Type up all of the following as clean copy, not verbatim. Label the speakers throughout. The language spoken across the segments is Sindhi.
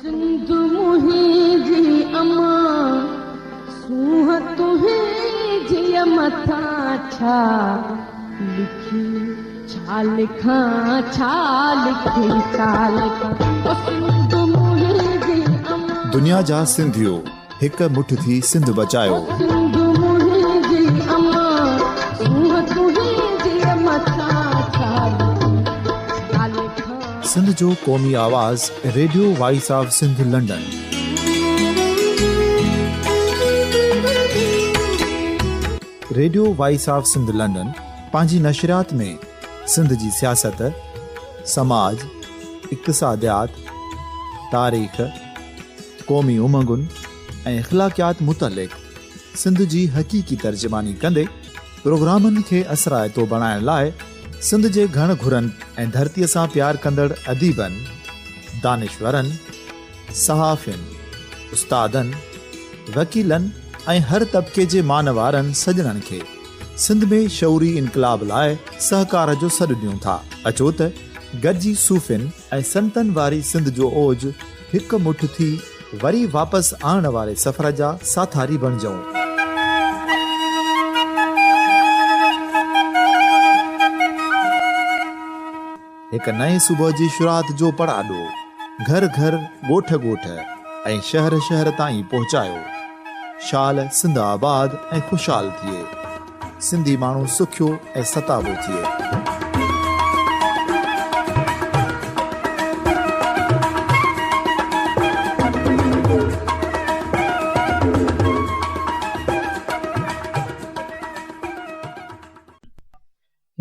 Speaker 1: سنڌ منهنجي امان، سونهن تنهنجيء مٿان ڇا لکي ڇا لکان ڇا لکي ڇا لکان او سنڌ منهنجي امان.
Speaker 2: دنيا جا سنڌيو هڪ مٺ ٿي سنڌ بچايو.
Speaker 1: او سنڌ منهنجي امان، سونهن تنهنجيء مٿان ڇا لکي ڇا لکان.
Speaker 2: سنڌ جو قومي آواز radio voice of Sindh London. Radio voice of Sindh London پنهنجي نشريات ۾ سنڌ جي سياست، سماج، اقتصاديات، تاريخ، قومي امنگن ۽ اخلاقيات متعلق سنڌ جي حقيقي ترجماني ڪندي پروگرامن کي اثرائتو بڻائڻ لاء سنڌ جي گهڻ گهرن ۽ ڌرتيء سان پيار ڪندڙ اديبن، دانشورن، صحافين، استادن، وڪيلن ۽ هر طبقي جي مان وارن سڄڻن کي سنڌ ۾ شعوري انقلاب لاء سهڪار جو سڏ ڏيون ٿا. اچو ته گڏجي صوفين ۽ سنتن واري سنڌ جو اوج هڪ مٺ ٿي وري واپس آڻڻ واري سفر جا ساٿاري بڻجون. هڪ نئين صبح جي شروعات جو پڙاڏو گهر گهر، ڳوٺ ڳوٺ ۽ شهر شهر تائين پهچايو. شال سنڌ آباد ۽ خوشحال ٿئي. سنڌي ماڻهو سکيو ۽ ستابو ٿئي.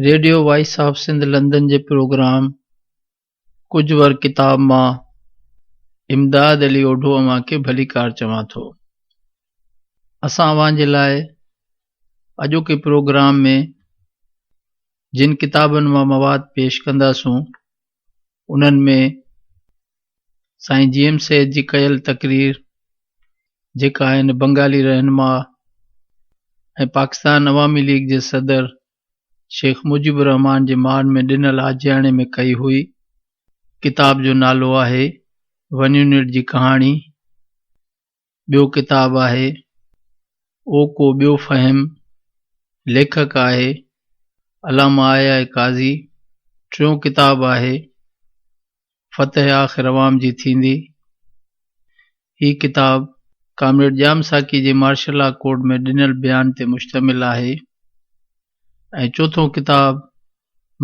Speaker 3: Radio voice of Sindh London جي پروگرام ڪجهه ور ڪتاب مان امداد علي اوڍو اوهان کي ڀليڪار چوان ٿو. اسان اوهان جي لاء اڄوڪي پروگرام ۾ جن ڪتابن مان مواد پيش ڪنداسون انهن ۾ سائين جي ايم سيد جي ڪيل تقرير جيڪا هن بنگالي رهنما ۽ پاڪستان عوامي ليگ جي صدر شيخ مجيب الرحمان جي مان ۾ ڏنل آجياڻي ۾ ڪئي هئي. ڪتاب جو نالو آهي ون يونٽ جي ڪهاڻي. ٻيو ڪتاب آهي او ڪو ٻيو فهم، ليکڪ آهي علامه آء آء قاضي. ٽيون ڪتاب آهي فتح آخر عوام جي ٿيندي. هي ڪتاب ڪامريڊ ڄام ساقي جي مارشل لا ڪورٽ ۾ ڏنل بيان تي مشتمل آهي ۽ چوٿون ڪتاب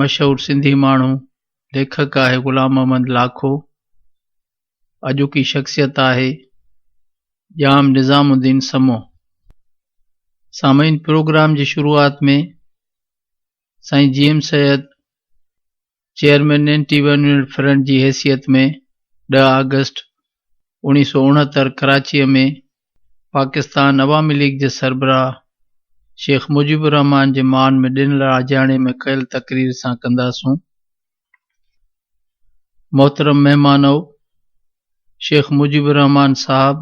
Speaker 3: مشهور سنڌي ماڻهو ليکڪ آهي غلام محمد لاکو. اڄوڪي شخصيت آهي ڄام نظام الدين سمو. سامعين پروگرام جي شروعات ۾ سائين G M Syed chairman anti one unit front جي حيثيت ۾ 10 آگسٽ 1969 ڪراچيء ۾ پاڪستان عوامي ليگ جي سربراهه شيخ مجيب الرحمان جي مان ۾ ڏنل آجياڻي ۾ ڪيل تقرير سان ڪنداسون. محترم مهمانؤ! شيخ مجيب الرحمان صاحب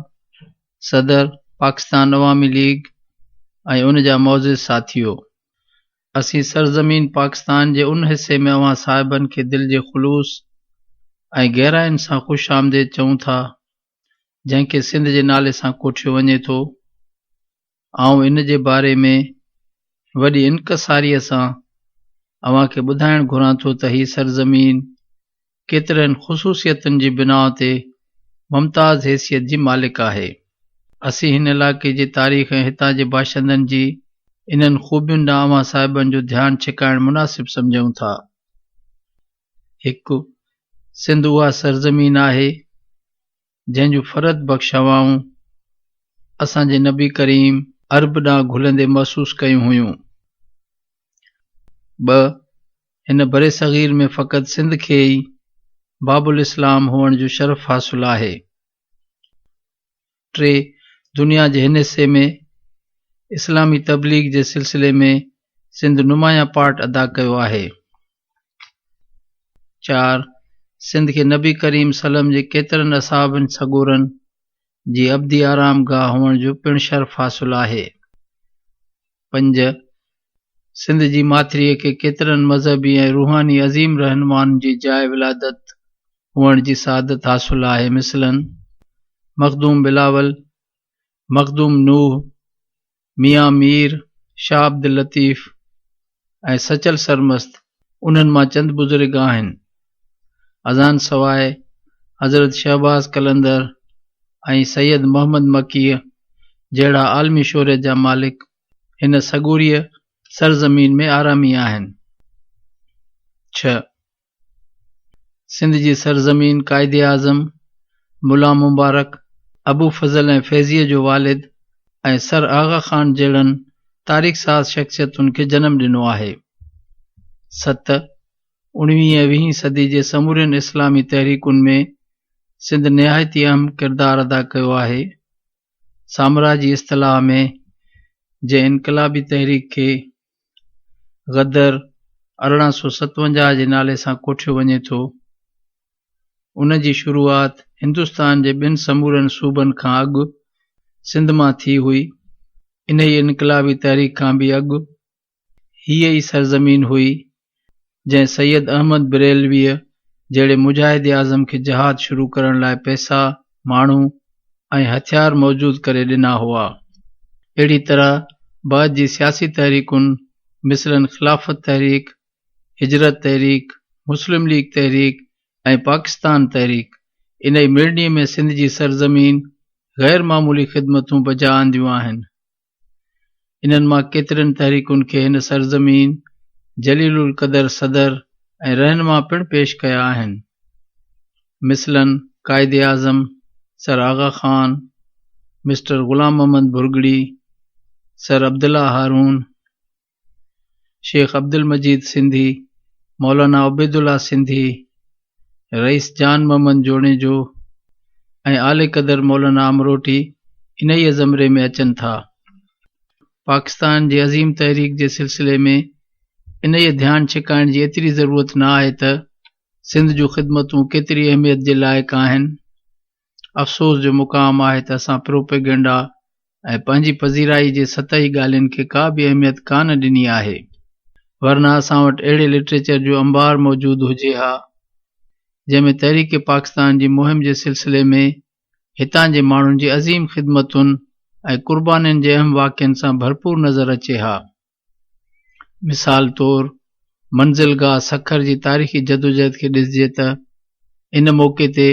Speaker 3: صدر پاڪستان عوامي ليگ ۽ ان جا معزز ساٿيو! اسين سرزمين پاڪستان جي ان حصي ۾ اوهان صاحبن کي دل جي خلوص ۽ گهراين سان خوش آمديد چئون ٿا، جنهن کي سنڌ جي نالي سان ڪوٺيو وڃي ٿو. آئون ان جي باري ۾ وڏي انڪساريء سان اوهان کي ٻڌائڻ گهران ٿو ته هي سرزمين ڪيترن خصوصيتن جي بناء تي ممتاز حيثيت جي مالڪ آهي. اسين هن علائقي جي تاريخ ۽ هتان جي باشندن جي انهن خوبين ڏانهن اوهان صاحبن جو ڌيان ڇڪائڻ مناسب سمجهون ٿا. هڪ، سنڌ اها سرزمين آهي، جنهن جون فرحت بخش هوائون اسان جي نبي ڪريم عرب ڏانهن گهلندي محسوس ڪيون هيون. ٻه، هن برصغير ۾ فقط سنڌ کي ئي باب الاسلام هئڻ جو شرف حاصل آهي. ٽي، دنيا جي هن حصي ۾ اسلامي تبليغ جي سلسلي ۾ سنڌ نمايان پارٽ ادا ڪيو آهي. چار، سنڌ کي نبي ڪريم صلعم جي ڪيترن اصحابن سڳورن جي ابدي آرام گاهه هئڻ جو پڻ شرف حاصل آهي. پنج، سنڌ جي ماٿريء کي ڪيترن مذهبي ۽ روحاني عظيم رهنمائن جي جاء ولادت هئڻ جي سعادت حاصل آهي، مثلاً. مخدوم بلاول، مخدوم نوح، ميان مير، شاهه عبداللطيف ۽ سچل سرمست انهن مان چند بزرگ آهن. ازان سواء حضرت شهباز قلندر ۽ سيد محمد مڪيء جهڙا عالمي شهرت جا مالڪ هن سڳوريء سرزمين ۾ آرامي آهن. ڇهه. سنڌ جي سرزمين قائداعظم، ملا مبارڪ، ابو فضل ۽ فيضيء جو والد ۽ سر آغا خان جهڙن تاريخ ساز شخصيتن کي جنم ڏنو آهي. ست. اڻويهين ۽ ويهين صدي جي سمورين اسلامي تحريڪن ۾ سنڌ نهايت ئي اهم ڪردار ادا ڪيو آهي. سامراجي اصطلاح ۾ جنهن انقلابي تحريڪ کي غدر 1857 جي نالي سان ڪوٺيو وڃي ٿو، ان جي شروعات هندستان جي ٻين سمورن صوبن کان اڳ سنڌ مان ٿي هئي. انهيء انقلابي تحريڪ کان به اڳ هيء ئي سرزمين هئي، جنهن سيد احمد بريلويء جهڙي مجاهد اعظم کي جهاد شروع ڪرڻ لاء پئسا، ماڻهو ۽ هٿيار موجود ڪري ڏنا هئا. اهڙي طرح بعد جي سياسي تحريڪن مثلاً خلافت تحريڪ، هجرت تحريڪ، مسلم ليگ تحريڪ ۽ پاڪستان تحريڪ انهيء مڙني ۾ سنڌ جي سرزمين غير معمولي خدمتون بجا آنديون آهن. انهن مان ڪيترين تحريڪن کي هن سرزمين جليل القدر صدر ۽ رهنما پڻ پيش ڪيا آهن. مثلاً Quaid Azam, sir Aga Khan, mister Ghulam Muhammad Bhurgri, sir Abdullah Haroon, Sheikh Abdul Majeed Sindhi, Maulana Ubaidullah Sindhi, رئيس جان محمد جوڻيجو ۽ عالي قدر مولانا امروٽي انهيء زمري ۾ اچن ٿا. پاڪستان جي عظيم تحريڪ جي سلسلي ۾ انهيء ڌيان ڇڪائڻ جي ايتري ضرورت نه آهي ته سنڌ جون خدمتون ڪيتري اهميت جي لائق آهن. افسوس جو مقام آهي ته اسان پروپيگنڊا ۽ پنهنجي پذيرائي جي سطحي ڳالهين کي ڪا به اهميت ڪانه ڏني آهي. ورنه اسان وٽ اهڙي لٽريچر جو انبار موجود هجي ها، جنهن ۾ تحريڪ پاڪستان جي مهم جي سلسلي ۾ هتان جي ماڻهن جي عظيم خدمتن ۽ قربانين جي اهم واقعن سان ڀرپور نظر اچي ها. مثال طور منزل گاهه سکر جي تاريخي جدوجهد کي ڏسجي ته ان موقعي تي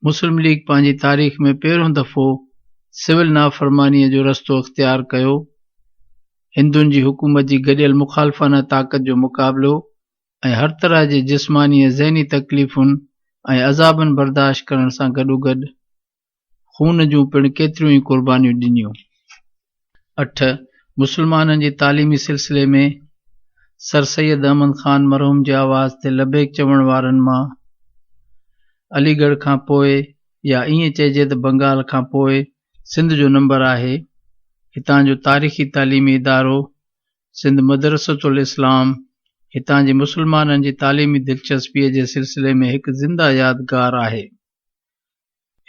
Speaker 3: مسلم ليگ پنهنجي تاريخ ۾ پهريون دفعو سول نافرمانيء جو رستو اختيار ڪيو، هندن جي حڪومت جي گڏيل مخالفانه طاقت جو مقابلو ۽ هر طرح جي جسماني ۽ ذهني تڪليفن ۽ عذابن برداشت ڪرڻ سان گڏوگڏ خون جون پڻ ڪيتريون ئي قربانيون ڏنيون. اٺ، مسلمانن جي تعليمي سلسلي ۾ سر سيد احمد خان مرحوم جي آواز تي لبيڪ چوڻ وارن مان علي ڳڙهه کان پوء يا ائين چئجي ته بنگال کان پوء سنڌ جو نمبر آهي. هتان جو تاريخي تعليمي ادارو سنڌ مدرسة الاسلام هتان جي مسلمانن جي تعليمي دلچسپيء جي سلسلي ۾ هڪ زنده يادگار آهي.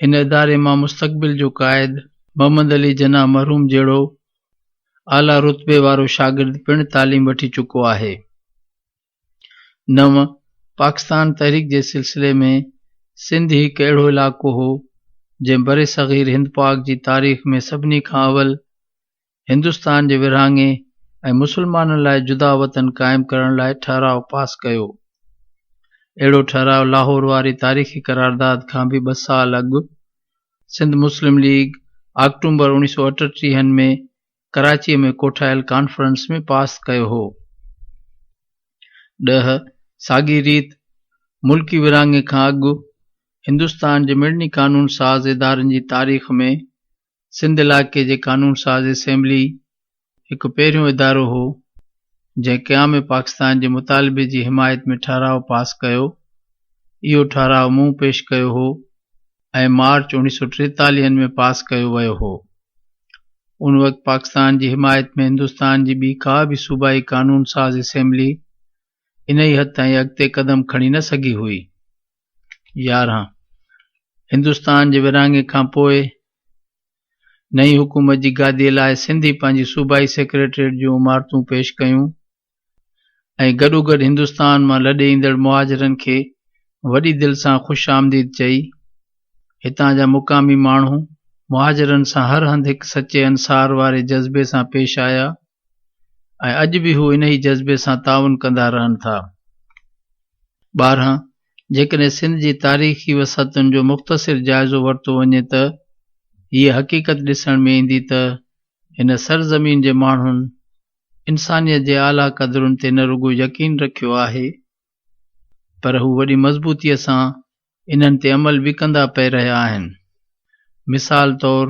Speaker 3: هن اداري مان مستقبل جو قائد محمد علي جناح مرحوم جهڙو اعليٰ رتبي وارو شاگرد پڻ تعليم وٺي چڪو آهي. نو، پاڪستان تحريڪ جي سلسلي ۾ سنڌ هڪ اهڙو علائقو هو، جنهن برصغير هند پاڪ جي تاريخ ۾ سڀني کان اول هندستان جي ورهاڱي ۽ مسلمانن لاء جدا وطن قائم ڪرڻ لاء ٺهراء پاس ڪيو. اهڙو ٺهراء لاهور واري تاريخي قرارداد کان به ٻه سال اڳ سنڌ مسلم ليگ آڪٽومبر اوڻيهه سؤ اٺٽيهن ۾ ڪراچيء ۾ ڪوٺايل ڪانفرنس ۾ پاس ڪيو هو. ڏهه، ساڳي ريت ملڪي ورهاڱي کان اڳ هندستان جي مڙني قانون ساز ادارن جي تاريخ ۾ سنڌ علائقي جي قانون ساز اسيمبلي هڪ پهريون ادارو هو، جنهن قيام پاڪستان جي مطالبي جي حمايت ۾ ٺهراء پاس ڪيو. اهو ٺهراء مون پيش ڪيو هو ۽ مارچ اوڻيهه سؤ ٽيتاليهن ۾ پاس ڪيو ويو هو. ان وقت پاڪستان جي حمايت ۾ هندستان جي ٻي ڪا به صوبائي قانون ساز اسيمبلي انهيء حد تائين اڳتي قدم کڻي نه سگهي هئي. 11 هندستان جي ورهاڱي کان پوء نئين حڪومت جي گاديء لاء سنڌ ئي پنهنجي صوبائي سيڪريٽريٽ جون عمارتون پيش ڪيون ۽ گڏوگڏ هندستان مان لڏي ايندڙ مهاجرن کي وڏي دل سان خوش آمديد چئي هتان جا مقامي ماڻهو مهاجرن سان هر هنڌ هڪ سچي انصار واري جذبي سان پيش آيا ۽ اڄ به هو انهي جذبي سان تعاون ڪندا رهن ٿا. 12، جيڪڏهن سنڌ جي تاريخي وسعتن جو مختصر جائزو ورتو وڃي ته هيء حقيقت ڏسڻ ۾ ايندي ته هن سرزمين جي ماڻهن انسانيت جي اعليٰ قدرن تي نه رڳو يقين رکيو آهي پر هو وڏي مضبوطيء سان انهن تي عمل به ڪندا پئي رهيا آهن. مثال طور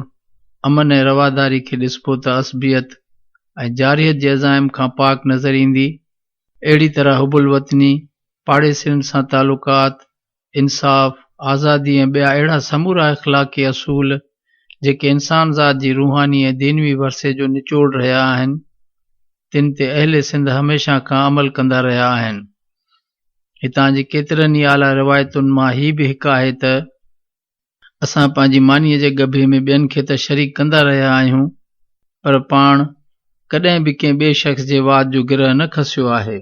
Speaker 3: امن ۽ رواداري کي ڏسبو ته عصبيت ۽ جارحيت جي عزائم کان پاڪ نظر ايندي. اهڙي طرح حب الوطني، پاڙيسرين سان تعلقات، انصاف، آزادي ۽ ٻيا اهڙا سمورا اخلاقي اصول جيڪي انسان ذات جي روحاني ۽ دينوي ورثي جو نچوڙ رهيا آهن، تن تي اهل سنڌ هميشه کان عمل ڪندا رهيا آهن. هتان جي ڪيترن ئي اعليٰ روايتن مان هي به هڪ آهي ته، اسان پنهنجي مانيء جي ڳڀي ۾ ٻين کي ته شريڪ ڪندا رهيا آهيون، پر پاڻ ڪڏهن به ڪنهن ٻئي شخص جي وات جو گرهه نه کسيو آهي.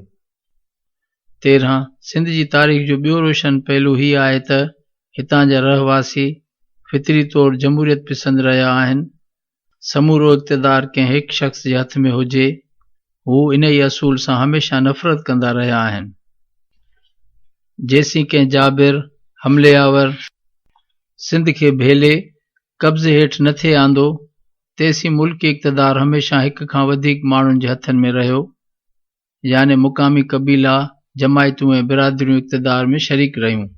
Speaker 3: 13، سنڌ جي تاريخ جو ٻيو روشن پهلو هي آهي ته هتان جا رهواسي فطري طور جمهوريت پسند رهيا آهن. سمورو اقتدار ڪنهن هڪ شخص جي هٿ ۾ هجي، هو انهيء اصول سان هميشه نفرت ڪندا رهيا آهن. جيسين ڪنهن جابر، حملي آور، سنڌ کي ڀيلي، قبضي هيٺ نه ٿئي آندو، تيسين ملڪي اقتدار هميشه هڪ کان وڌيڪ ماڻهن جي هٿن ۾ رهيو، يعني مقامي قبيلا، جماعتون ۽ برادريون اقتدار ۾ شريڪ رهيون.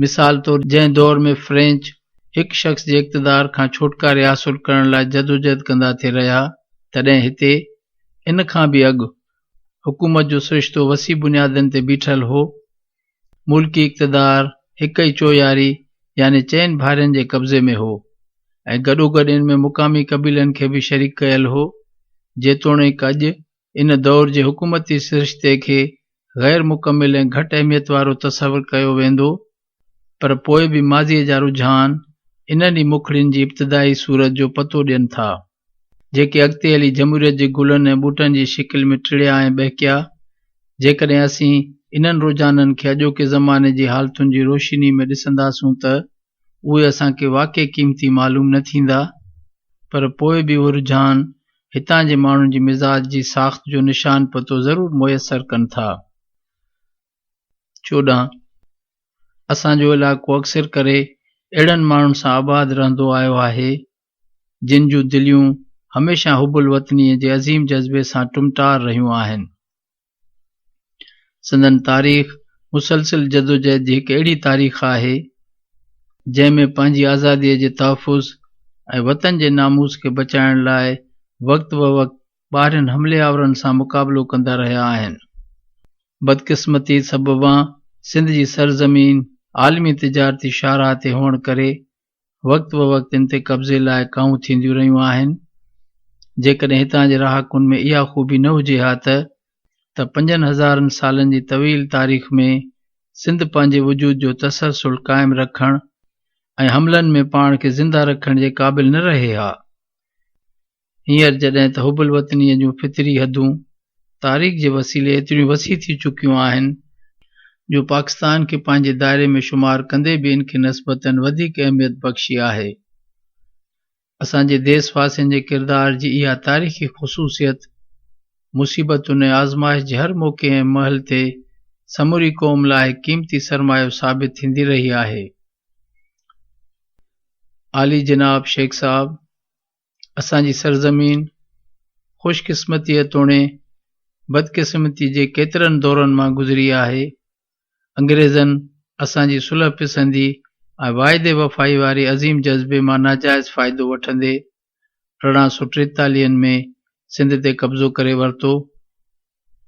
Speaker 3: مثال طور جنهن دور ۾ فرينچ هڪ شخص جي اقتدار کان ڇوٽڪاري حاصل ڪرڻ لاء جدوجهد ڪندا ٿي رهيا، تڏهن هتي، ان کان به اڳ، حڪومت جو سرشتو وسيع بنيادن تي بيٺل هو. ملڪي اقتدار هڪ ئي چوياري يعني چئن ڀائرن جي قبضي ۾ هو ۽ گڏوگڏ ان ۾ مقامي قبيلن کي به شريڪ ڪيل هو. جيتوڻيڪ اڄ ان دور جي حڪومتي سرشتي کي غير مڪمل ۽ گهٽ اهميت وارو تصور ڪيو ويندو، پر پوء به ماضيء جا رجحان انهن ئي مکڙين جي ابتدائي صورت جو پتو ڏين ٿا، جيڪي اڳتي هلي جمهوريت جي گلن ۽ ٻوٽن جي شڪل ۾ ٽڙيا ۽ ٻهڪيا. جيڪڏهن اسين انهن رجحانن کي اڄوڪي زماني جي حالتن جي روشني ۾ ڏسنداسون ته اهي اسان کي واقعي قيمتي معلوم نه ٿيندا، پر پوء به اهي رجحان هتان جي ماڻهن جي مزاج جي ساخت جو نشان پتو ضرور ميسر ڪن ٿا. 14، اسان جو علائقو اڪثر ڪري اهڙن ماڻهن سان آباد رهندو آيو آهي، جن جون دليون هميشه حب الوطنيء جي عظيم جذبي سان ٽمٽار رهيون آهن. سندن تاريخ مسلسل جدوجهد جي هڪ اهڙي تاريخ آهي، جنهن ۾ پنهنجي آزاديء جي تحفظ ۽ وطن جي ناموس کي بچائڻ لاء وقت بوقت ٻاهرين حملي آورن سان مقابلو ڪندا رهيا آهن. بدقسمتي سببان سنڌ جي سرزمين عالمي تجارتي شاهراهه تي هئڻ ڪري وقت بوقت ان تي قبضي لاء ڪاهون ٿينديون رهيون آهن. جيڪڏهن هتان جي رهاڪن ۾ اها خوبي نه هجي ها ته ته پنجن هزارن سالن جي طويل تاريخ ۾ سنڌ پنهنجي وجود جو تسلسل قائم رکڻ ۽ حملن ۾ پاڻ کي زنده رکڻ جي قابل نه رهي ها. هينئر جڏهن ته حب الوطنيء جون فطري حدون تاريخ جي وسيلي ايتريون وسيع ٿي چڪيون آهن جو پاڪستان کي پنهنجي دائري ۾ شمار ڪندي به ان کي نسبتاً وڌيڪ اهميت بخشي آهي. اسان جي ديس واسين جي ڪردار جي اها تاريخي خصوصيت مصيبتن ۽ آزمائش جي هر موقعي ۽ مهل تي سموري قوم لاء هڪ قيمتي سرمايو ثابت ٿيندي رهي آهي. عالي جناب شيخ صاحب! اسان جي سرزمين خوش قسمتيء توڻي بدقسمتيء جي ڪيترن دورن مان گذري آهي. انگريزن اسان جي صلح پسندي ۽ واعدي وفائي واري عظيم جذبي مان ناجائز فائدو وٺندي 1843 ۾ سنڌ تي قبضو ڪري ورتو.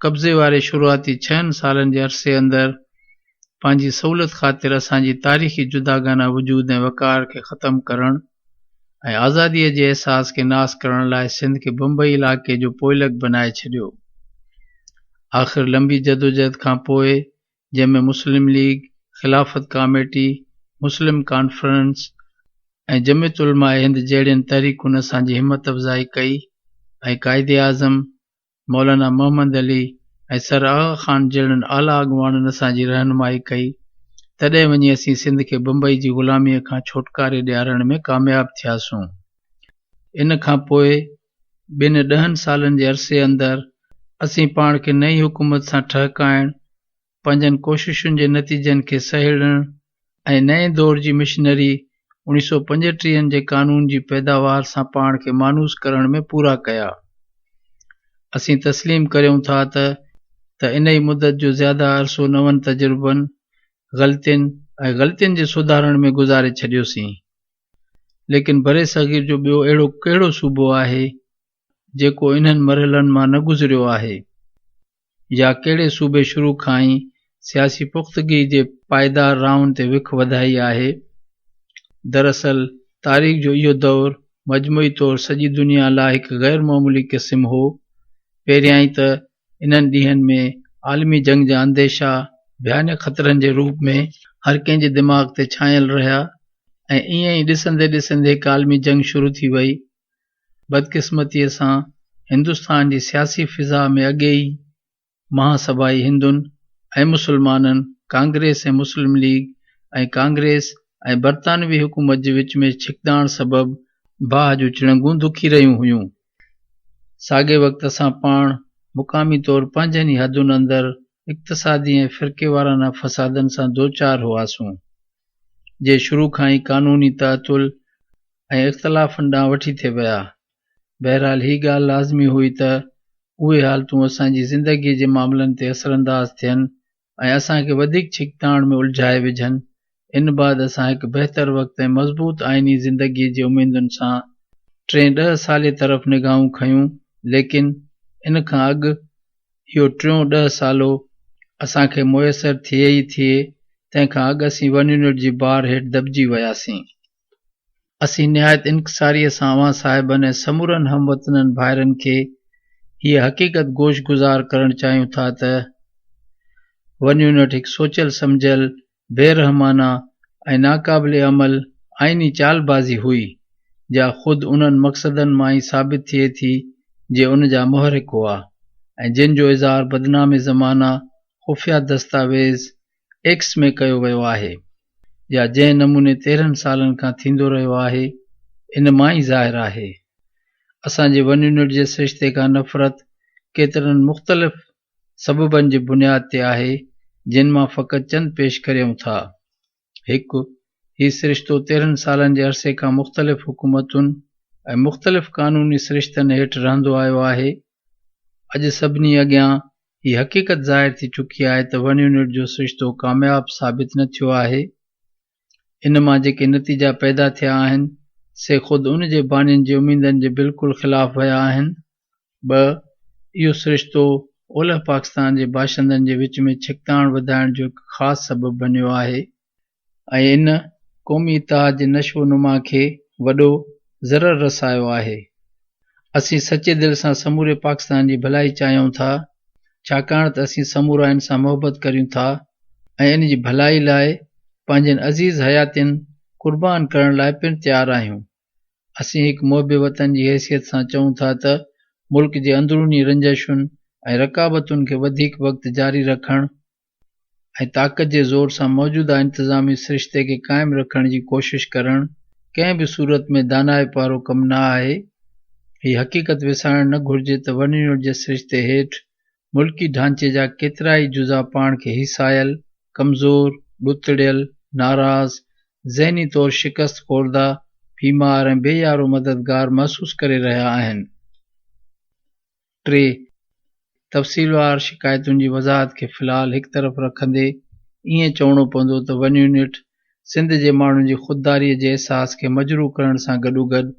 Speaker 3: قبضي واري شروعاتي ڇهن سالن جي عرصي اندر پنهنجي سهولت خاطر اسان جي تاريخي جداگانه وجود ۽ وقار کي ختم ڪرڻ ۽ آزاديء جي احساس کي ناس ڪرڻ لاء سنڌ کي بمبئي علائقي جو پوئلڳ بنائي ڇڏيو. آخر لنبي جدوجهد کان پوء جنهن ۾ Muslim League, Khilafat committee, Muslim conference ۽ Jamiat Ulema Hind جهڙين تحريڪن اسان جي همت افزائي ڪئي ۽ قائداعظم، مولانا محمد علي ۽ سر آغا خان جهڙن اعليٰ اڳواڻن اسان جي رهنمائي ڪئي تڏهن وڃي اسين سنڌ کي بمبئي جي غلاميء کان ڇوٽڪاري ڏيارڻ ۾ ڪامياب ٿياسون. ان کان پوء ٻن ڏهن سالن جي عرصي اندر اسين پاڻ کي نئين حڪومت سان ٺهڪائڻ، پنهنجن ڪوششن جي نتيجن کي سهيڙڻ ۽ نئين دور جي مشنري 1935 جي قانون جي پيداوار سان پاڻ کي مانوس ڪرڻ ۾ پورا ڪيا. اسين تسليم ڪريون ٿا ته ته انهي مدت جو زياده عرصو نون تجربن، غلطين ۽ غلطين جي سڌارڻ ۾ گذاري ڇڏيوسين. ليڪن برصغير جو ٻيو اهڙو ڪهڙو صوبو آهي، جيڪو انهن مرحلن مان نه گذريو آهي؟ يا ڪهڙي صوبي شروع کان ئي سياسي پختگي جي پائيدار راهن تي وک وڌائي آهي؟ دراصل تاريخ جو اهو دور مجموعي طور سڄي دنيا لاء هڪ غير معمولي قسم هو. پهريائين ته انهن ڏينهن ۾ عالمي جنگ جا انديشا ڀيانڪ خطرن جي روپ ۾ هر ڪنهن جي دماغ تي ڇانيل رهيا ۽ ائين ئي ڏسندي ڏسندي هڪ عالمي جنگ شروع ٿي وئي. بدقسمتيء سان هندستان جي سياسي فضا ۾ اڳي ئي مهاسڀائي هندن ۽ مسلمانن، ڪانگريس ۽ مسلم ليگ ۽ ڪانگريس ۽ برطانوي حڪومت جي وچ ۾ ڇڪتاڻ سبب باهه جون چڻنگون دکي رهيون هيون. ساڳئي وقت اسان پاڻ مقامي طور پنهنجن ئي حدن اندر اقتصادي ۽ فرقيوارانه فسادن سان دوچار هئاسون، جي شروع کان ئي قانوني تعطل ۽ اختلافن ڏانهن وٺي ٿي ويا. بهرحال هي ڳالهه لازمي هئي ته اهي حالتون اسان جي زندگيء جي معاملن تي اثرانداز ٿين ۽ اسان کي وڌيڪ ڇڪتاڻ ۾ الجهائي وجهن. ان بعد اسان هڪ بهتر وقت ۽ مضبوط آئيني زندگيء جي اميدن سان ٽئين ڏهه سالي طرف نگاهون کنيون، ليڪن ان کان اڳ اهو ٽيون ڏهه سالو اسان کي ميسر ٿئي ئي ٿئي، تنهن کان اڳ اسين ون يونٽ جي بار هيٺ دٻجي وياسين. اسين نهايت انڪساريء سان اوهان صاحبن ۽ سمورن هم وطنن ڀائرن کي هيء حقيقت گوش گذار ڪرڻ چاهيون ٿا ته ون يونٽ هڪ سوچيل سمجهيل، بي رحمانه ۽ ناقابل عمل آئيني چالبازي هئي، جا خود انهن مقصدن مان ئي ثابت ٿئي ٿي جي ان جا محرڪ هئا ۽ جن جو اظهار بدنام زمانه خفيه دستاويز ايڪس ۾ ڪيو ويو آهي يا جنهن نموني 13 سالن کان ٿيندو رهيو آهي ان مان ئي ظاهر آهي. اسان جي ون يونٽ جي سرشتي کان نفرت ڪيترن مختلف سببن جي بنياد تي آهي جن مان فقط چند پيش ڪريون ٿا. هڪ، هي سرشتو 13 سالن جي عرصي کان مختلف حڪومتن ۽ مختلف قانوني سرشتن هيٺ رهندو آيو آهي. اڄ سڀني اڳيان هي حقيقت ظاهر ٿي چڪي آهي ته ون يونٽ جو سرشتو ڪامياب ثابت نه ٿيو آهي. ان مان جيڪي نتيجا پيدا ٿيا آهن، سي خود ان جي بانين جي اميدن جي بلڪل خلاف ويا آهن. ٻه، اهو سرشتو اولهه پاڪستان جي باشندن جي وچ ۾ ڇڪتاڻ وڌائڻ جو هڪ خاص سبب بنيو آهي ۽ ان قومي اتحاد جي نشو و نما کي وڏو ضرر رسايو آهي. اسين سچي دل سان سموري پاڪستان جي ڀلائي چاهيون ٿا، ڇاڪاڻ ته اسين سمورا ان سان محبت ڪريون ٿا ۽ ان جي ڀلائي لاء پنهنجين عزيز حياتين قربان ڪرڻ لاء پڻ تيار آهيون. اسين هڪ محب وطن جي حيثيت سان چئون ٿا ته ملڪ جي اندروني رنجشن ۽ رقابتن کي وڌيڪ وقت جاري رکڻ ۽ طاقت جي زور سان موجوده انتظامي سرشتي کي قائم رکڻ جي ڪوشش ڪرڻ ڪنهن به صورت ۾ دانائپ وارو ڪم نه آهي. هي حقيقت وسارڻ نه گهرجي ته ون يونٽ جي سرشتي هيٺ ملڪي ڍانچي جا ڪيترائي جزا پاڻ کي هيسايل، ڪمزور، ڏتڙيل، ناراض، ذهني طور شڪست خورده، بيمار ۽ بي يارو مددگار محسوس ڪري رهيا آهن. 3، تفصيلوار شڪايتن جي وضاحت کي في الحال هڪ طرف رکندي ائين چوڻو پوندو ته ون يونٽ سنڌ جي ماڻهن جي خودداريء جي احساس کي مجروح ڪرڻ سان گڏوگڏ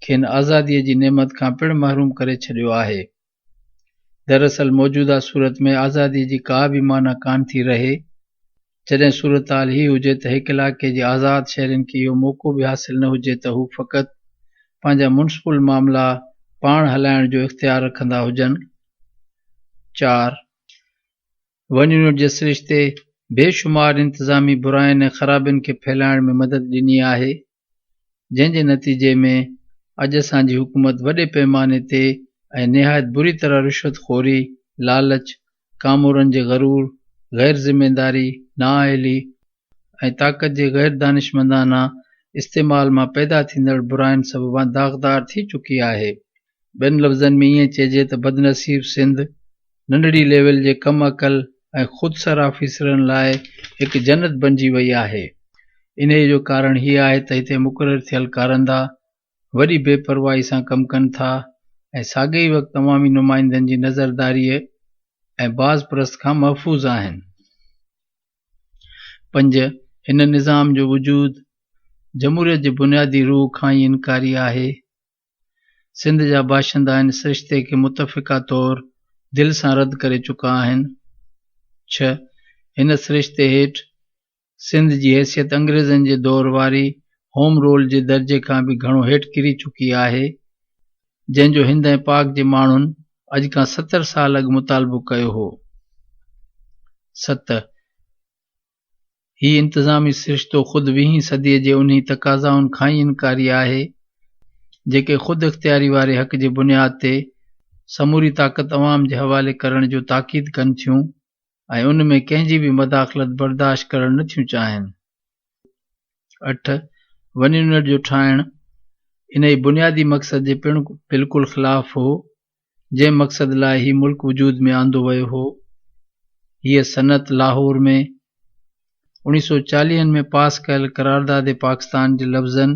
Speaker 3: کين آزاديء جي نعمت کان پڻ محروم ڪري ڇڏيو آهي. دراصل موجوده صورت ۾ آزاديء جي ڪا به معنيٰ ڪانه ٿي رهي. جڏهن صورتحال هي هجي ته هڪ علائقي جي آزاد شهرين کي اهو موقعو به حاصل نه هجي ته هو فقط پنهنجا ميونسپل معاملا پاڻ هلائڻ جو اختيار رکندا هجن. 4. ون يونٽ جي سرشتي بي شمار انتظامي براين ۽ خرابين کي ڦهلائڻ ۾ مدد ڏني آهي. جنهن جي نتيجي ۾ اڄ اسان جي حڪومت وڏي پئماني تي ۽ نهايت بري طرح رشوت خوري، لالچ، ڪامورن جي غرور، غير ذميداري، نااهلي ۽ طاقت جي غير دانشمندانه استعمال مان پيدا ٿيندڙ براين سببان داغدار ٿي چڪي آهي. ٻين لفظن ۾ ائين چئجي ته بدنصيب سنڌ ننڍڙي ليول جي ڪم عقل ۽ خودسر آفيسرن لاء هڪ جنت بنجي وئي آهي. انهيء جو ڪارڻ هيء آهي ته هتي مقرر ٿيل ڪارندا وڏي بي پرواهي سان ڪم ڪن ٿا ۽ ساڳئي ئي وقت عوامي نمائندن جي نظرداريء ۽ باز پرست کان محفوظ آهن. 5، هن نظام جو وجود جمهوريت جي بنيادي روح کان ئي انڪاري آهي. سنڌ جا باشندا ان سرشتي کي متفقه طور دل سان رد ڪري چڪا آهن. 6، هن سرشتي هيٺ سنڌ جي حيثيت انگريزن جي دور واري هوم رول جي درجي کان به گهڻو هيٺ ڪري چڪي آهي، جنهن جو هند ۽ پاڪ جي ماڻهن اڄ کان 70 سال اڳ مطالبو ڪيو هو. 7. هي انتظامي سرشتو خود ويهين صديء جي انهي تقاضائن کان ئي انڪاري آهي، جيڪي خود اختياري واري حق جي بنياد تي سموري طاقت عوام جي حوالي ڪرڻ جو تاڪيد ڪن ٿيون ۽ ان ۾ ڪنهن جي به مداخلت برداشت ڪرڻ نه ٿيون چاهين. 8، ون يونٽ جو ٺاهڻ انهي بنيادي مقصد جي پڻ بلڪل خلاف هو، جنهن مقصد لاء هي ملڪ وجود ۾ آندو ويو هو. هيء صنعت لاهور ۾ 1940 ۾ پاس ڪيل قرارداد پاڪستان جي لفظن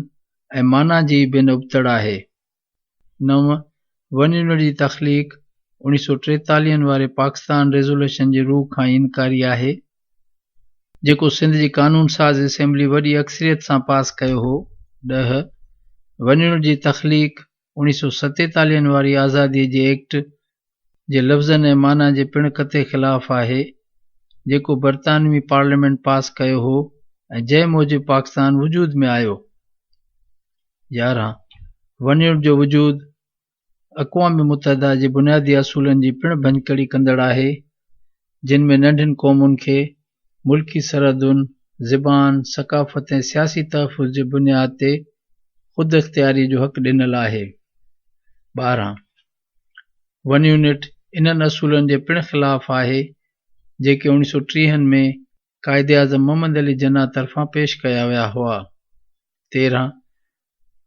Speaker 3: ۽ معنيٰ جي ئي بنهه ابتڙ آهي. 9، ون يونٽ جي تخليق 1943 واري پاڪستان ريزوليوشن جي روح کان ئي انڪاري آهي، جيڪو سنڌ جي قانون ساز اسيمبلي وڏي اڪثريت سان پاس ڪيو هو. 10، ون يونٽ جي تخليق 1947 واري آزاديء جي ايڪٽ جي لفظن ۽ معنيٰ جي پڻ قطعي خلاف آهي، جيڪو برطانوي پارليامينٽ پاس ڪيو هو ۽ جنهن موجب پاڪستان وجود ۾ آيو. 11، ون يونٽ جو وجود اقوام متحده جي بنيادي اصولن جي پڻ ڀڃڪڙي ڪندڙ آهي، جن ۾ ننڍين قومن کي ملڪي سرحدن، زبان، ثقافت ۽ سياسي تحفظ جي بنياد تي خود اختياريء جو حق ڏنل آهي. 12، ون يونٽ انهن اصولن جي پڻ خلاف آهي، جيڪي 1930 ۾ قائداعظم محمد علي جناح طرفان پيش ڪيا ويا هئا. 13،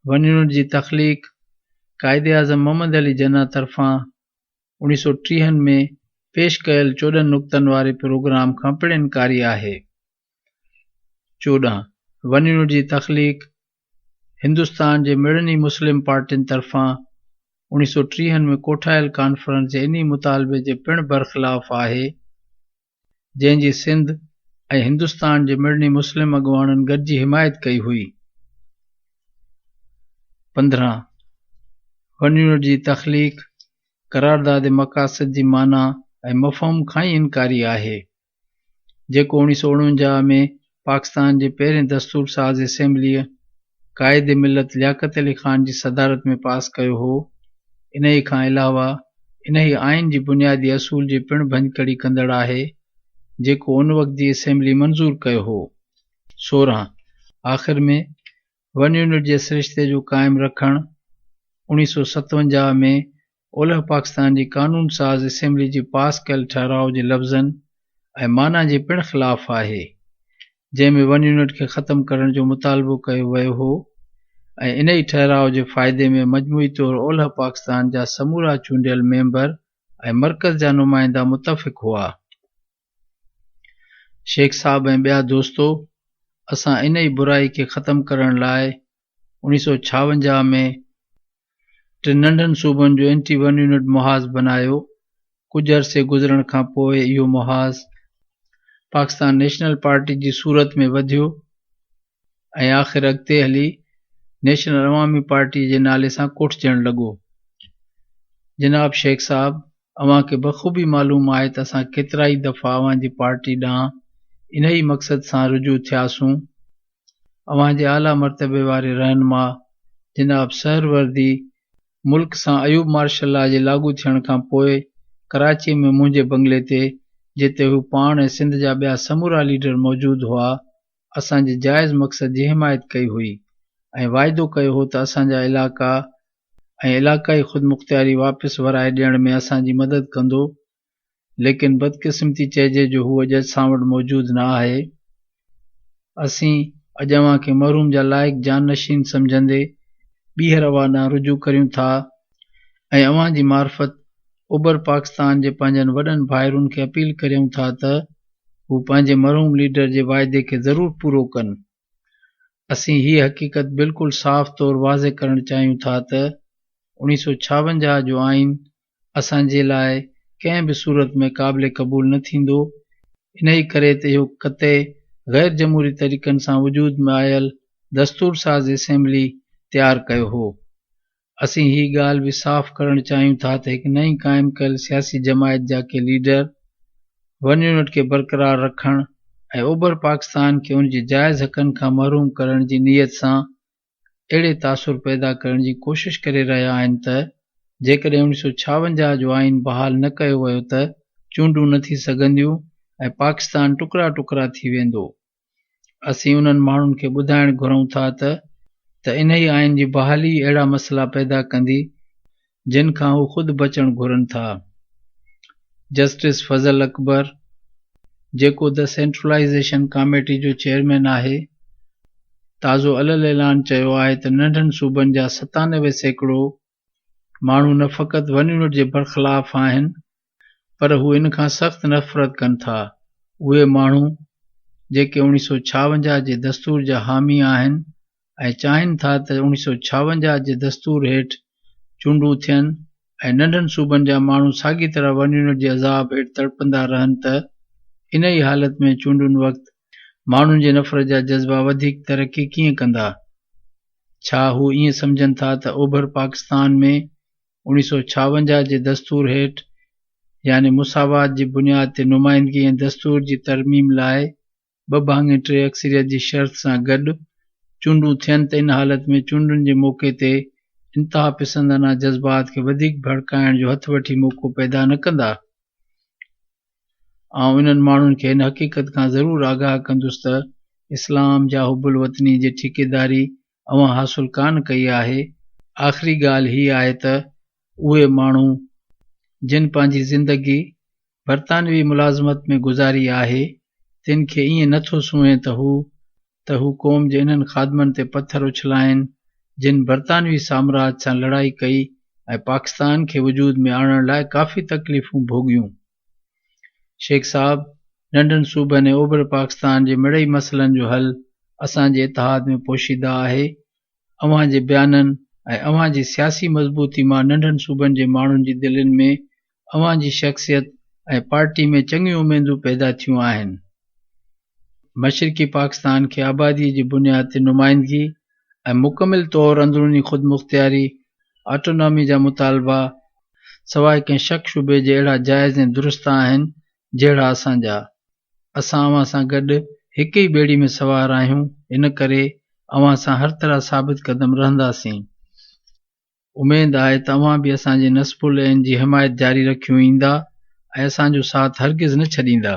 Speaker 3: ون يونٽ جي تخليق قائداعظم محمد علي جناح طرفان 1930 ۾ پيش ڪيل 14 نقطن واري پروگرام کان پڻ انڪاري آهي. 14، ون يونٽ جي تخليق هندستان جي مڙني مسلم پارٽين طرفان 1930 ۾ ڪوٺايل ڪانفرنس جي انهي مطالبي جي پڻ برخلاف آهي، جنهن جي سنڌ ۽ هندستان جي مڙني مسلم اڳواڻن گڏجي حمايت ڪئي هئي. 15، ون يونٽ جي تخليق قرارداد مقاصد جي معنيٰ ۽ مفهوم کان ئي انڪاري آهي، جيڪو 1949 ۾ پاڪستان جي پهرين دستور ساز اسيمبليء قائد ملت لياقت علي خان جي صدارت ۾ پاس ڪيو هو. انهيء کان علاوه انهيء آئين جي بنيادي اصول جي پڻ ڀڃڪڙي ڪندڙ آهي، جيڪو ان وقت جي اسيمبلي منظور ڪيو هو. 16، آخر ۾ ون يونٽ جي سرشتي جو قائم رکڻ 1957 ۾ اولهه پاڪستان جي قانون ساز اسيمبلي جي پاس ڪيل ٺهراء جي لفظن ۽ معنيٰ جي پڻ خلاف آهي، جنهن ۾ ون يونٽ کي ختم ڪرڻ جو مطالبو ڪيو ويو هو ۽ انهي ٺهراء جي فائدي ۾ مجموعي طور اولهه پاڪستان جا سمورا چونڊيل ميمبر ۽ مرڪز جا نمائندا متفق هئا. شيخ صاحب ۽ ٻيا دوستو! اسان انهي برائي کي ختم ڪرڻ لاء 1956 ۾ ٽن ننڍن صوبن جو اينٽي ون يونٽ محاذ بنايو. ڪجهه عرصي گذرڻ کان پوء اهو محاذ پاڪستان نيشنل پارٽي جي صورت ۾ وڌيو ۽ آخر اڳتي هلي نيشنل عوامي پارٽيء جي نالي سان ڪوٺجڻ لڳو. جناب شيخ صاحب! اوهان کي بخوبي معلوم آهي ته اسان ڪيترائي دفعا اوهان جي پارٽي ڏانهن انهيء مقصد سان رجوع ٿياسون. اوهان جي اعليٰ مرتبي واري رهنما جناب سهروردي ملڪ سان ايوب مارشل لا جي لاڳو ٿيڻ کان پوء ڪراچيء ۾ منهنجي بنگلي تي، جتي هو پاڻ ۽ سنڌ جا ٻيا سمورا ليڊر موجود هئا، اسان جي جائز مقصد جي حمايت ڪئي هئي ۽ واعدو ڪيو هو ته اسان جا علائقا ۽ علاقائي خودمختياري واپس ورائي ڏيڻ ۾ اسان جي مدد ڪندو، ليڪن بدقسمتي چئجي جو هو اڄ اسان وٽ موجود نه آهي. اسين اڄ اوهان کي مرحوم جا لائق جانشين سمجهندي ٻيهر اوهان ڏانهن رجوع ڪريون ٿا ۽ اوهان جي معرفت اوڀر پاڪستان جي پنهنجن وڏن ڀائرن کي اپيل ڪريون ٿا ته هو پنهنجي مرحوم ليڊر جي واعدي کي ضرور پورو ڪن. اسين هيء حقيقت بلڪل صاف طور واضح ڪرڻ چاهيون ٿا ته 1956 جو آئين اسان جي لاء ڪنهن به صورت ۾ قابل قبول نه ٿيندو، انهيء ڪري ته اهو قطعي غير جمهوري طريقن سان وجود ۾ آيل دستور ساز اسيمبلي تيار ڪيو هو. اسين هيء ڳالهه به صاف ڪرڻ چاهيون ٿا ته هڪ نئين قائم ڪيل سياسي جماعت جا ڪي ليڊر ون يونٽ کي برقرار رکڻ ۽ اوڀر پاڪستان کي ان جي جائز حقن کان محروم ڪرڻ جي نيت سان اهڙي تاثر پيدا ڪرڻ جي ڪوشش ڪري رهيا آهن ته جيڪڏهن 1956 جو آئين بحال نه ڪيو ويو ته چونڊون نه ٿي سگهنديون ۽ پاڪستان ٽڪرا ٽڪرا ٿي ويندو. اسين انهن ماڻهن کي ٻڌائڻ گهرون ٿا ته ته انهيء آئين جي بحالي ئي اهڙا مسئلا پيدا ڪندي جن کان هو خود بچڻ گهرن ٿا. جسٽس فضل اڪبر، جيڪو the centralisation committee جو چيئرمين آهي، تازو علي الاعلان چيو آهي ته ننڍن صوبن جا 97% ماڻهو نه فقط ون يونٽ جي برخلاف آهن پر هو ان کان سخت نفرت ڪن ٿا. اهي ماڻهو جيڪي 1956 جي دستور جا حامي آهن ۽ چاهين ٿا ته 1956 جي دستور هيٺ چونڊون ٿين ۽ ننڍن صوبن جا ماڻهو ساڳي طرح ون يونٽ جي عذاب هيٺ تڙپندا رهن ته انهيء حالت ۾ چونڊن وقت ماڻهن جي نفرت جا جذبا وڌيڪ ترقي ڪيئن ڪندا؟ ڇا هو ائين سمجهن ٿا ته اوڀر پاڪستان ۾ 1956 جي دستور هيٺ يعني مساوات جي بنياد تي نمائندگي ۽ دستور جي ترميم لاء ٻه ڀاڱي ٽي اڪثريت جي شرط سان گڏ چونڊون ٿين ته ان حالت ۾ چونڊن جي موقعي تي انتهاپسندانه جذبات کي وڌيڪ ڀڙڪائڻ جو هٿ وٺي موقعو پيدا نه ڪندا؟ آئون انهن ماڻهن کي هن حقيقت کان ضرور آگاهه ڪندس ته اسلام جا حب الوطني جي ٺيڪيداري اوهان حاصل ڪانه ڪئي آهي. آخري ڳالهه هيء آهي ته اهي ماڻهو جن پنهنجي زندگي برطانوي ملازمت ۾ گذاري آهي، تن کي ائين نه ٿو سونهين ته هو ته هو قوم جي انهن خادمن تي پٿر اڇلائين، جن برطانوي سامراج سان لڙائي ڪئي ۽ پاڪستان کي وجود ۾ آڻڻ لاء ڪافي تڪليفون ڀوڳيون. شيخ صاحب، ننڍن صوبن ۽ اوڀر پاڪستان جي مڙئي مسئلن جو حل اسان جي اتحاد ۾ پوشيده آهي. اوهان جي بيانن ۽ اوهان جي سياسي مضبوطي مان ننڍن صوبن جي ماڻهن جي دلين ۾ اوهان جي شخصيت ۽ پارٽي ۾ چڱيون اميدون پيدا ٿيون آهن. مشرقي پاڪستان کي آباديء جي بنياد تي نمائندگي ۽ مڪمل طور اندروني خودمختياري، Autonomy، جا مطالبا سواء ڪنهن شڪ شبهي جي اهڙا جائز ۽ درست آهن جهڙا اسان جا. اسان اوهان سان گڏ هڪ ئي ٻيڙي ۾ سوار آهيون، ان ڪري اوهان سان هر طرح ثابت قدم رهنداسين. اميد آهي ته اوهان به اسان جي نصب العين جي حمايت جاري رکيون ايندا ۽ اسان جو ساٿ هرگز نه ڇڏيندا.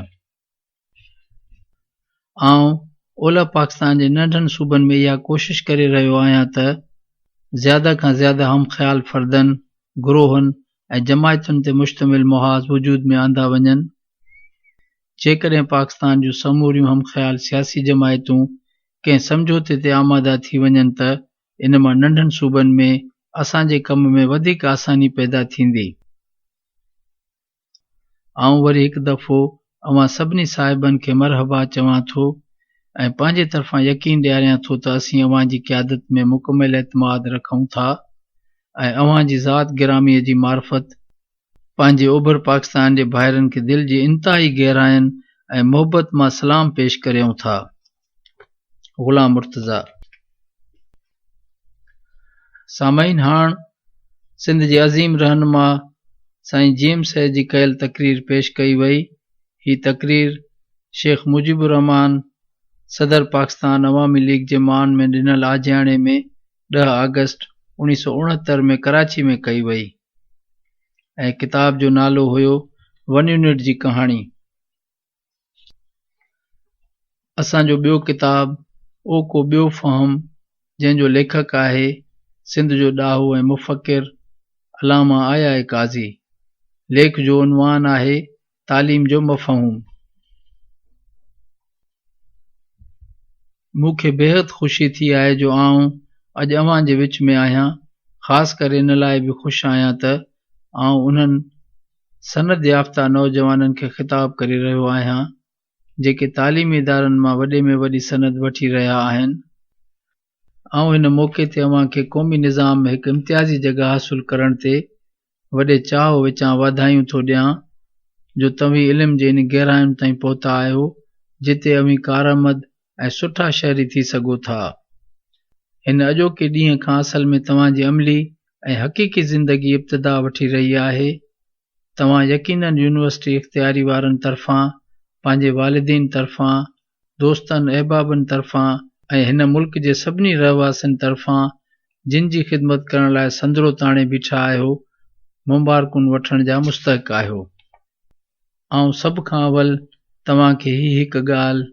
Speaker 3: آئون اولهه پاڪستان جي ننڍن صوبن ۾ اها ڪوشش ڪري رهيو آهيان ته زياده کان زياده هم خيال فردن، گروهن ۽ جماعتن تي مشتمل محاذ وجود ۾ آندا وڃن. جيڪڏهن پاڪستان جون سموريون هم خيال سياسي جماعتون ڪنهن سمجهوتي تي آماده ٿي وڃن ته ان مان ننڍن صوبن ۾ اسان جي ڪم ۾ وڌيڪ آساني پيدا ٿيندي. آئون وري هڪ دفعو اوهان سڀني صاحبن کي مرحبا چوان ٿو ۽ پنهنجي طرفان يقين ڏياريان ٿو ته اسين اوهان جي قيادت ۾ مڪمل اعتماد رکون ٿا ۽ اوهان جي ذات گراميء جي معرفت پنهنجي اوڀر پاڪستان جي ڀائرن کي دل جي انتهائي گهراين ۽ محبت مان سلام پيش ڪريون ٿا. غلام مرتضيٰ. سامعين هاڻ سنڌ جي عظيم رهنما سائين جي ايم سيد جي ڪيل تقرير پيش ڪئي وئي. هي تقرير شيخ مجيب الرحمان صدر پاڪستان عوامي ليگ جي مان ۾ ڏنل آجياڻي ۾ 10 آگسٽ 1969 ۾ ڪراچي ۾ ڪئي وئي ۽ ڪتاب جو نالو هيو ون يونٽ جي ڪهاڻي. اسان جو ٻيو ڪتاب او ڪو ٻيو فهم جنهن جو ليکڪ آهي سنڌ جو ڏاهو ۽ مفڪر علامه آء آء قاضي. ليک جو عنوان آهي تعليم جو مفهوم. مون کي بيحد خوشي ٿي آهي جو آئون اڄ اوهان جي وچ ۾ آهيان. خاص ڪري ان لاء به خوش آهيان ته آئون انهن سند يافته نوجوانن کي خطاب ڪري رهيو آهيان، جيڪي تعليمي ادارن مان وڏي ۾ وڏي سند وٺي رهيا آهن. آئون هن موقعي تي اوهان کي قومي نظام ۾ هڪ امتيازي جڳهه حاصل ڪرڻ تي وڏي چاهه وچان واڌايون ٿو ڏيان جو توهين علم جي ان گهراين تائين پهتا آهيو جتي اوهين ڪارآمد ۽ سٺا شهري ٿي سگهو ٿا. هن اڄوڪي ڏينهن کان اصل ۾ توهان جي عملي ۽ حقيقي زندگي ابتدا وٺي رهي آهي. توهان يقيناً يونيورسٽي اختياري وارن طرفان، پنهنجي والدين طرفان، دوستن احبابن طرفان ۽ هن ملڪ جي سڀني رهواسين طرفان جن جي خدمت ڪرڻ لاء سندرو تاڻي بيٺا آهيو، مبارڪون وٺڻ جا مستحق آهيو. آئون سڀ کان اول توهان کي هي هڪ ڳالهه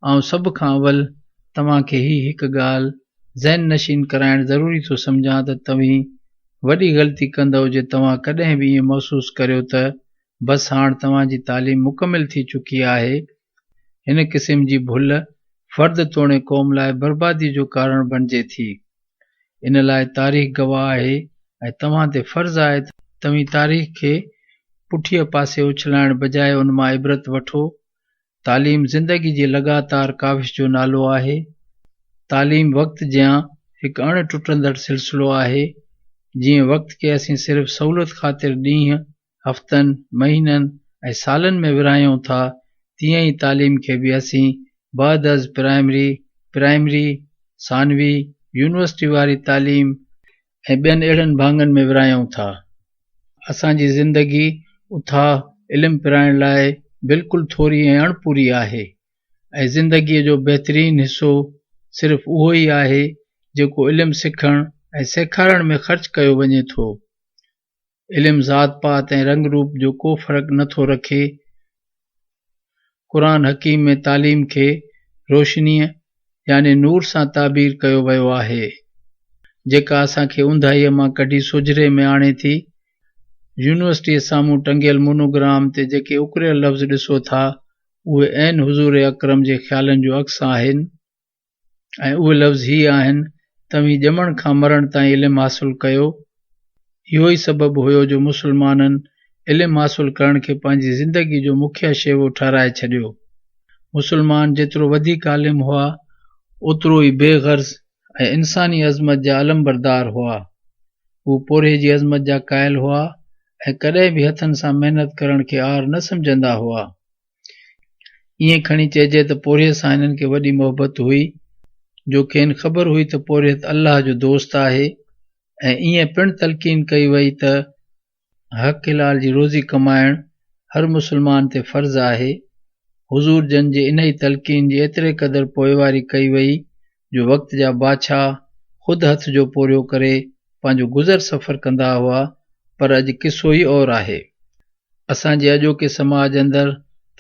Speaker 3: آئون سڀ کان اول توهان کي هي هڪ ڳالهه ذهن نشين ڪرائڻ ضروري ٿو سمجهان ته توهين وڏي غلطي ڪندؤ جي توهان ڪڏهن به ائين محسوس ڪريو ته بس هاڻ توهان جي تعليم مڪمل ٿي چڪي آهي. هن قسم جي ڀل فرد توڻي قوم لاء بربادي جو ڪارڻ بڻجي ٿي. ان لاء تاريخ گواهه آهي ۽ توهان تي فرض آهي ته توهين تاريخ کي پٺيء پاسي اڇلائڻ بجاء ان مان عبرت وٺو. تعليم زندگي جي لڳاتار ڪاوش جو نالو آهي. تعليم وقت جيان هڪ اڻ ٽٽندڙ سلسلو آهي. جيئن وقت کي اسين صرف سهولت خاطر ڏينهن، هفتن، مهينن ۽ سالن ۾ ورهايون ٿا، تيئن ئي تعليم کي به اسين بعد از پرائمري، پرائمري، ثانوي، يونيورسٽي واري تعليم ۽ ٻين اهڙن ڀاڱن ۾ ورهايون ٿا. اسان جي زندگي اٿاهه علم پرائڻ لاء بلڪل ٿوري ۽ اڻپوري آهي ۽ زندگيء جو بهترين حصو صرف اهو ئي آهي جيڪو علم سکڻ ۽ سيکارڻ ۾ خرچ ڪيو وڃي ٿو. علم ذات پات ۽ رنگ روپ جو ڪو فرق نه ٿو رکي. قرآن حڪيم ۾ تعليم کي روشنيء يعني نور سان تعبير ڪيو ويو آهي، جيڪا اسان کي اونداهيء مان ڪڍي سوجهري ۾ آڻي ٿي. يونيورسٽيء سامهون ٽنگيل مونوگرام تي جيڪي اڪريل لفظ ڏسو ٿا، اهي عين حضور اڪرم جي خيالن جو عڪس آهن. ۽ اهي لفظ هي آهن، توهين ڄمڻ کان مرڻ تائين علم حاصل ڪيو. اهو ئي سبب هيو جو مسلمانن علم حاصل ڪرڻ کي پنهنجي زندگي جو مکيه شيوو ٺهرائي ڇڏيو. مسلمان جيترو وڌيڪ عالم هئا، اوترو ئي بي غرض ۽ انساني عظمت جا علمبردار هئا. هو پورهيي جي عظمت جا قائل هئا ۽ ڪڏهن به هٿن سان محنت ڪرڻ کي عار نه سمجهندا هئا. ائين کڻي چئجي ته پورهيي سان هنن کي وڏي محبت هئي، جو کين خبر هئي ته پورهيت الله جو دوست آهي ۽ ائين پڻ تلقين ڪئي وئي ته حق حلال جي روزي ڪمائڻ هر مسلمان تي فرض آهي. حضور جن جي انهي تلقين جي ايتري قدر پوئواري ڪئي وئي جو وقت جا بادشاهه خود هٿ جو پورهيو ڪري پنهنجو گذر سفر ڪندا هئا پر اڄ قصو ئي اور آهي. اسان جي اڄوڪي سماج اندر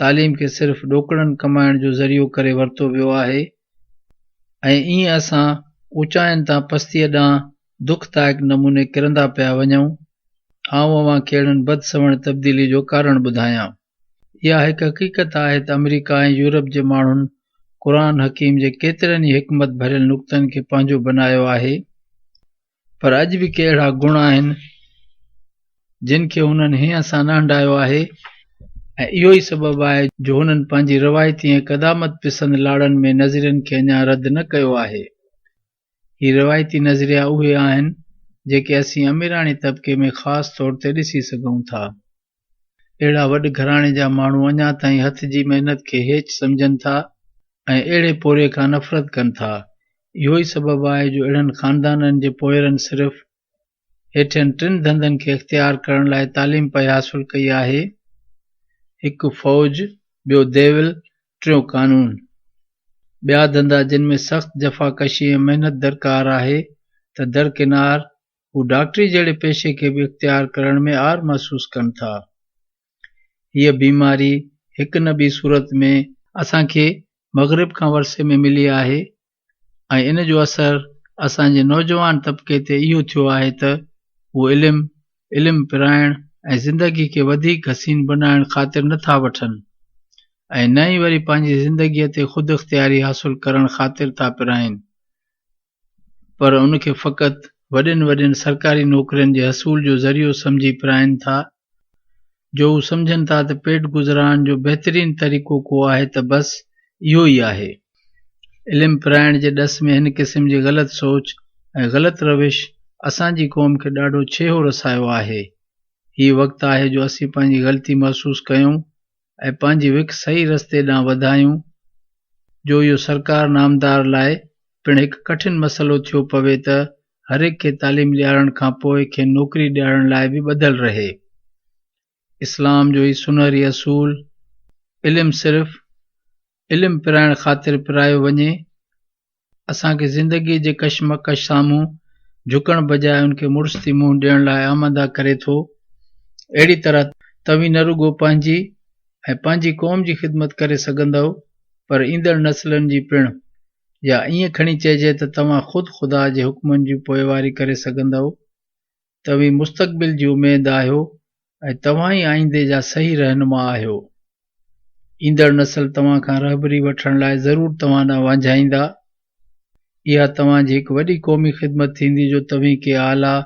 Speaker 3: تعليم کي صرف ڏوڪڙن ڪمائڻ جو ذريعو ڪري ورتو ويو آهي ۽ ائين اسان اوچاين تان پستيء ڏانهن دکدائڪ نموني ڪرندا پيا وڃون. آئون اوهان کي اهڙن بدسوڻ تبديلي جو ڪارڻ ٻڌايان. اها هڪ حقيقت آهي ته آمريڪا ۽ يورپ جي ماڻهن قرآن حڪيم جي ڪيترن ئي حڪمت ڀريل نڪتن کي پنهنجو بنايو آهي. پر اڄ به ڪي اهڙا گڻ آهن جن کي هنن هينئن سان نه هنڊايو آهي ۽ اهو ئي سبب آهي جو هنن پنهنجي روايتي ۽ قدامت پسند لاڙن ۾ نظرين کي اڃا رد نه ڪيو آهي. هي روايتي نظريا اهي آهن جيڪي اسين اميراڻي طبقي ۾ خاص طور تي ڏسي سگهون ٿا. اهڙا وڏ گهراڻي جا ماڻهو اڃا تائين هٿ جي محنت کي هيچ سمجهن ٿا ۽ اهڙي پورهيي کان نفرت ڪن ٿا. اهو ئي سبب آهي جو اهڙن خاندانن جي پوئرن صرف هيٺين ٽن ڌنڌن کي اختيار ڪرڻ لاء تعليم پئي حاصل ڪئي آهي، هڪ فوج، ٻيو ديول، ٽيون قانون. ٻيا ڌنڌا جن ۾ سخت جفاڪشي ۽ محنت درڪار آهي ته درڪنار هو ڊاڪٽري جهڙي پيشي کي به اختيار ڪرڻ ۾ عار محسوس ڪن ٿا. هيء بيماري هڪ نه ٻي صورت ۾ اسان کي مغرب کان ورثي ۾ ملي آهي ۽ ان جو اثر اسان جي نوجوان طبقي تي اهو ٿيو آهي ته هو علم، علم پرائڻ ۽ زندگي کي وڌيڪ حسين بنائڻ خاطر نه ٿا وٺن. ۽ نه ئي وري پنهنجي زندگيء تي خود اختياري حاصل ڪرڻ خاطر ٿا پرائين، پر ان کي فقط وڏين وڏين سرڪاري نوڪرين جي حصول جو ذريعو سمجهي پرائين ٿا، جو هو سمجهن ٿا ته پيٽ گذران جو بهترين طريقو ڪو آهي ته بس اهو ئي آهي. علم پرائڻ جي ڏس ۾ هن قسم جي غلط سوچ ۽ غلط روش اسان جي قوم کي ڏاڍو ڇيهو رسايو آهي. هي وقت آهي جو اسين پنهنجي غلطي محسوس ڪيون ۽ پنهنجي وک صحيح رستي ڏانهن وڌايون جو اهو سرڪار نامدار لاء پڻ هڪ ڪٺن مسئلو ٿيو پوي ته هر هڪ کي تعليم ڏيارڻ کان پوء کين نوڪري ڏيارڻ لاء به ٻڌل رهي. اسلام جو هي سونهري اصول، علم صرف علم پرائڻ خاطر پرايو وڃي، اسان کي زندگيء جي ڪشمڪش سامهون جهڪڻ بجاء ان کي مڙس ٿي منهن ڏيڻ لاء آماده ڪري ٿو. اهڙي طرح توهين نه رڳو پنهنجي ۽ پنهنجي قوم جي خدمت ڪري سگهندؤ پر ايندڙ نسلن جي پڻ، يا ائين کڻي چئجي ته توهان خود خدا جي حڪمن جي پوئواري ڪري سگهندؤ. توهين مستقبل جي اميد آهيو ۽ توهان ئي آئيندي جا صحيح رهنما آهيو. ايندڙ نسل توهان کان رهبري وٺڻ لاء ضرور توهان ڏانهن وانجهائيندا. اها توهان جي هڪ وڏي قومي خدمت ٿيندي جو توهين ڪي اعليٰ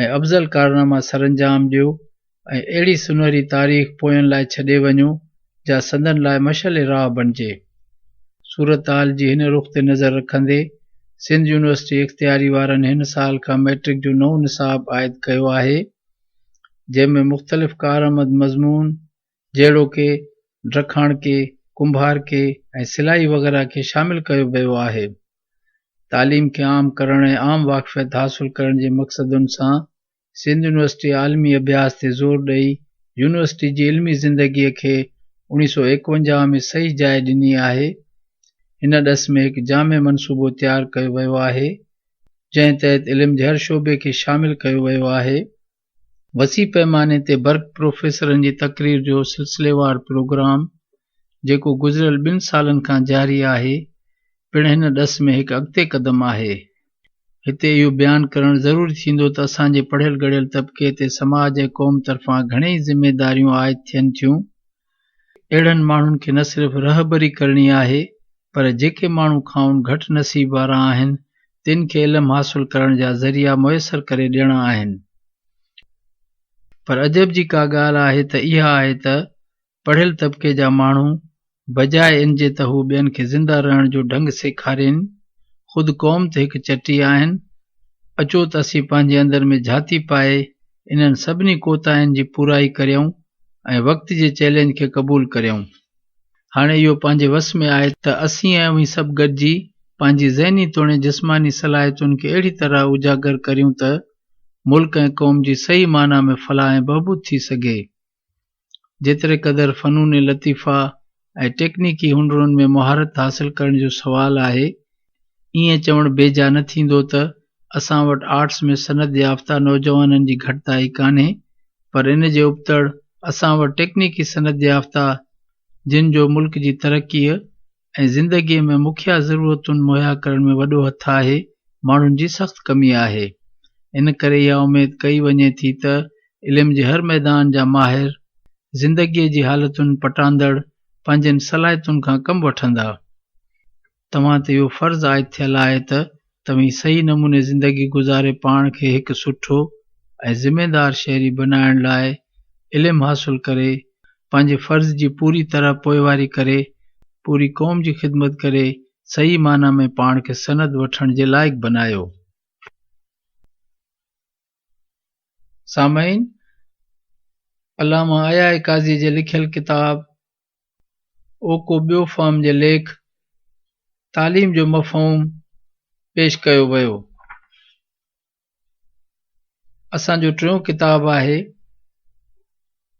Speaker 3: ۽ افضل ڪارناما سرانجام ڏيو ۽ اهڙي سونهري تاريخ پوين لاء ڇڏي وڃو جا سندن لاء مشعل راهه بڻجي. صورتحال جي هن رخ تي نظر رکندي، سنڌ يونيورسٽي اختياري وارن هن سال کان مئٽرڪ جو نئون نصاب عائد ڪيو آهي، جنهن ۾ مختلف ڪارآمد مضمون جهڙوڪ ڊرکاڻڪي، ڪنڀارڪي ۽ سلائي وغيره کي شامل ڪيو ويو آهي. تعليم کي عام ڪرڻ ۽ عام واقفيت حاصل ڪرڻ جي مقصدن سان سنڌ يونيورسٽي عالمي اڀياس تي زور ڏئي يونيورسٽي جي علمي زندگيء کي 1951 ۾ صحيح جاء ڏني آهي. هن ڏس ۾ هڪ جامع منصوبو تيار ڪيو ويو آهي، جنهن تحت علم جي هر شعبي کي شامل ڪيو ويو آهي. وسيع پئماني تي برک پروفيسرن جي تقرير جو سلسليوار پروگرام، جيڪو گذريل ٻن سالن کان جاري آهي، پڻ هن ڏس ۾ هڪ اڳتي قدم آهي. هتي اهو بيان ڪرڻ ضروري ٿيندو ته اسان جي پڙهيل ڳڙهيل طبقي تي سماج ۽ قوم طرفان گهڻيئي ذميداريون عائد ٿين ٿيون. اهڙن ماڻهن کي نه صرف رهبري ڪرڻي آهي پر جيڪي ماڻهو کانئن گهٽ نصيب وارا آهن تن کي علم حاصل ڪرڻ جا ذريعا ميسر ڪري ڏيڻا آهن. پر عجب جي ڪا ڳالهه آهي ته اها آهي ته پڙهيل طبقي جا ماڻهو بجاء ان جي ته هو ٻين کي زنده رهڻ جو ڍنگ سيکارين، خود قوم تي هڪ چٽي آهن. اچو ته اسين پنهنجي اندر ۾ جهاتي پائي انهن سڀني ڪوتاهين جي پورائي ڪريون ۽ وقت جي چئلينج کي قبول ڪريون. هاڻي اهو پنهنجي وس ۾ آهي ته اسين ۽ اوهين سڀ گڏجي پنهنجي ذهني توڻي جسماني صلاحيتن کي اهڙي طرح اجاگر ڪريون ته ملڪ ۽ قوم جي صحيح معنيٰ ۾ فلاح ۽ بهبود ٿي سگهي. جيتري قدر فنون لطيفه ۽ ٽيڪنيڪي هنرن ۾ مهارت حاصل ڪرڻ جو سوال آهي، ائين چوڻ بيجا نه ٿيندو ته اسان وٽ آرٽس ۾ سند يافته نوجوانن جي گهٽتائي ڪانهي پر ان جي ابتڙ اسان وٽ ٽيڪنيڪي سند يافته جن جو ملڪ جي ترقيء ۽ زندگيء ۾ مکيه ضرورتن مهيا ڪرڻ ۾ وڏو هٿ آهي، ماڻهن جي سخت ڪمي آهي. ان ڪري اها اميد ڪئي وڃي ٿي ته علم جي هر ميدان جا ماهر زندگيء جي حالتن پٽاندڙ پنهنجين صلاحيتن کان ڪم وٺندا. توهان تي اهو فرض عائد ٿيل آهي ته توهين صحيح نموني زندگي گذاري پاڻ کي هڪ سٺو ۽ ذميدار شهري بنائڻ لاء علم حاصل ڪري پنهنجي فرض جي پوري طرح پوئواري ڪري پوري قوم جي خدمت ڪري صحيح معنيٰ ۾ پاڻ کي سند وٺڻ جي لائق بنايو. سامعين! علامه آء آء قاضي جي لکيل ڪتاب اوڪو ٻيو فهم جي ليک تعليم جو مفهوم پيش ڪيو ويو. اسان جو ٽيون ڪتاب آهي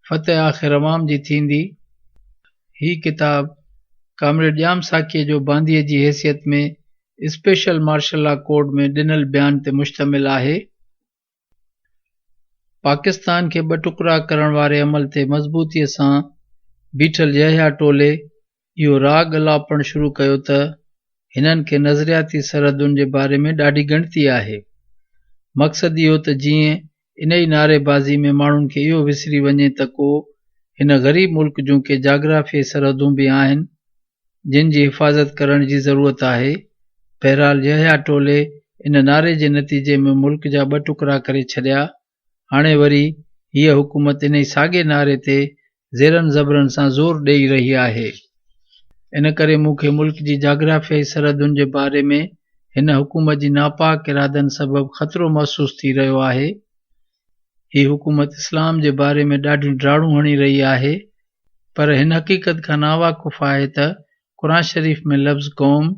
Speaker 3: فتح آخر عوام جي ٿيندي. هي ڪتاب ڪامريڊ ڄام ساقيء جو بانديء جي حيثيت ۾ اسپيشل مارشل لا ڪورٽ ۾ ڏنل بيان تي مشتمل آهي. پاڪستان کي ٻه ٽڪرا ڪرڻ واري عمل تي مضبوطيء سان بيٺل يحيٰ ٽولي اهو راڳ الاپڻ شروع ڪيو ته هنن کي نظرياتي سرحدن جي باري ۾ ڏاڍي ڳڻتي آهي. مقصد اهو ته جيئن انهيء نعريبازي ۾ ماڻهن کي اهو وسري وڃي ته ڪو هن غريب ملڪ جون ڪي جاگرافيائي سرحدون به آهن، جن جي حفاظت ڪرڻ جي ضرورت آهي. بهرحال يحيٰ ٽولي ان نعري جي نتيجي ۾ ملڪ جا ٻه ٽڪرا ڪري ڇڏيا. هاڻي وري هيء حڪومت انهي ساڳئي نعري تي زيرن زبرن سان زور ڏئي رهي آهي. ان ڪري مون کي ملڪ جي جاگرافيائي سرحدن جي باري ۾ هن حڪومت جي ناپاڪ ارادن سبب خطرو محسوس ٿي رهيو آهي. هي حڪومت اسلام جي باري ۾ ڏاڍيون ڊاڙون هڻي رهي آهي پر هن حقيقت کان ناواقف آهي ته قرآن شريف ۾ لفظ قوم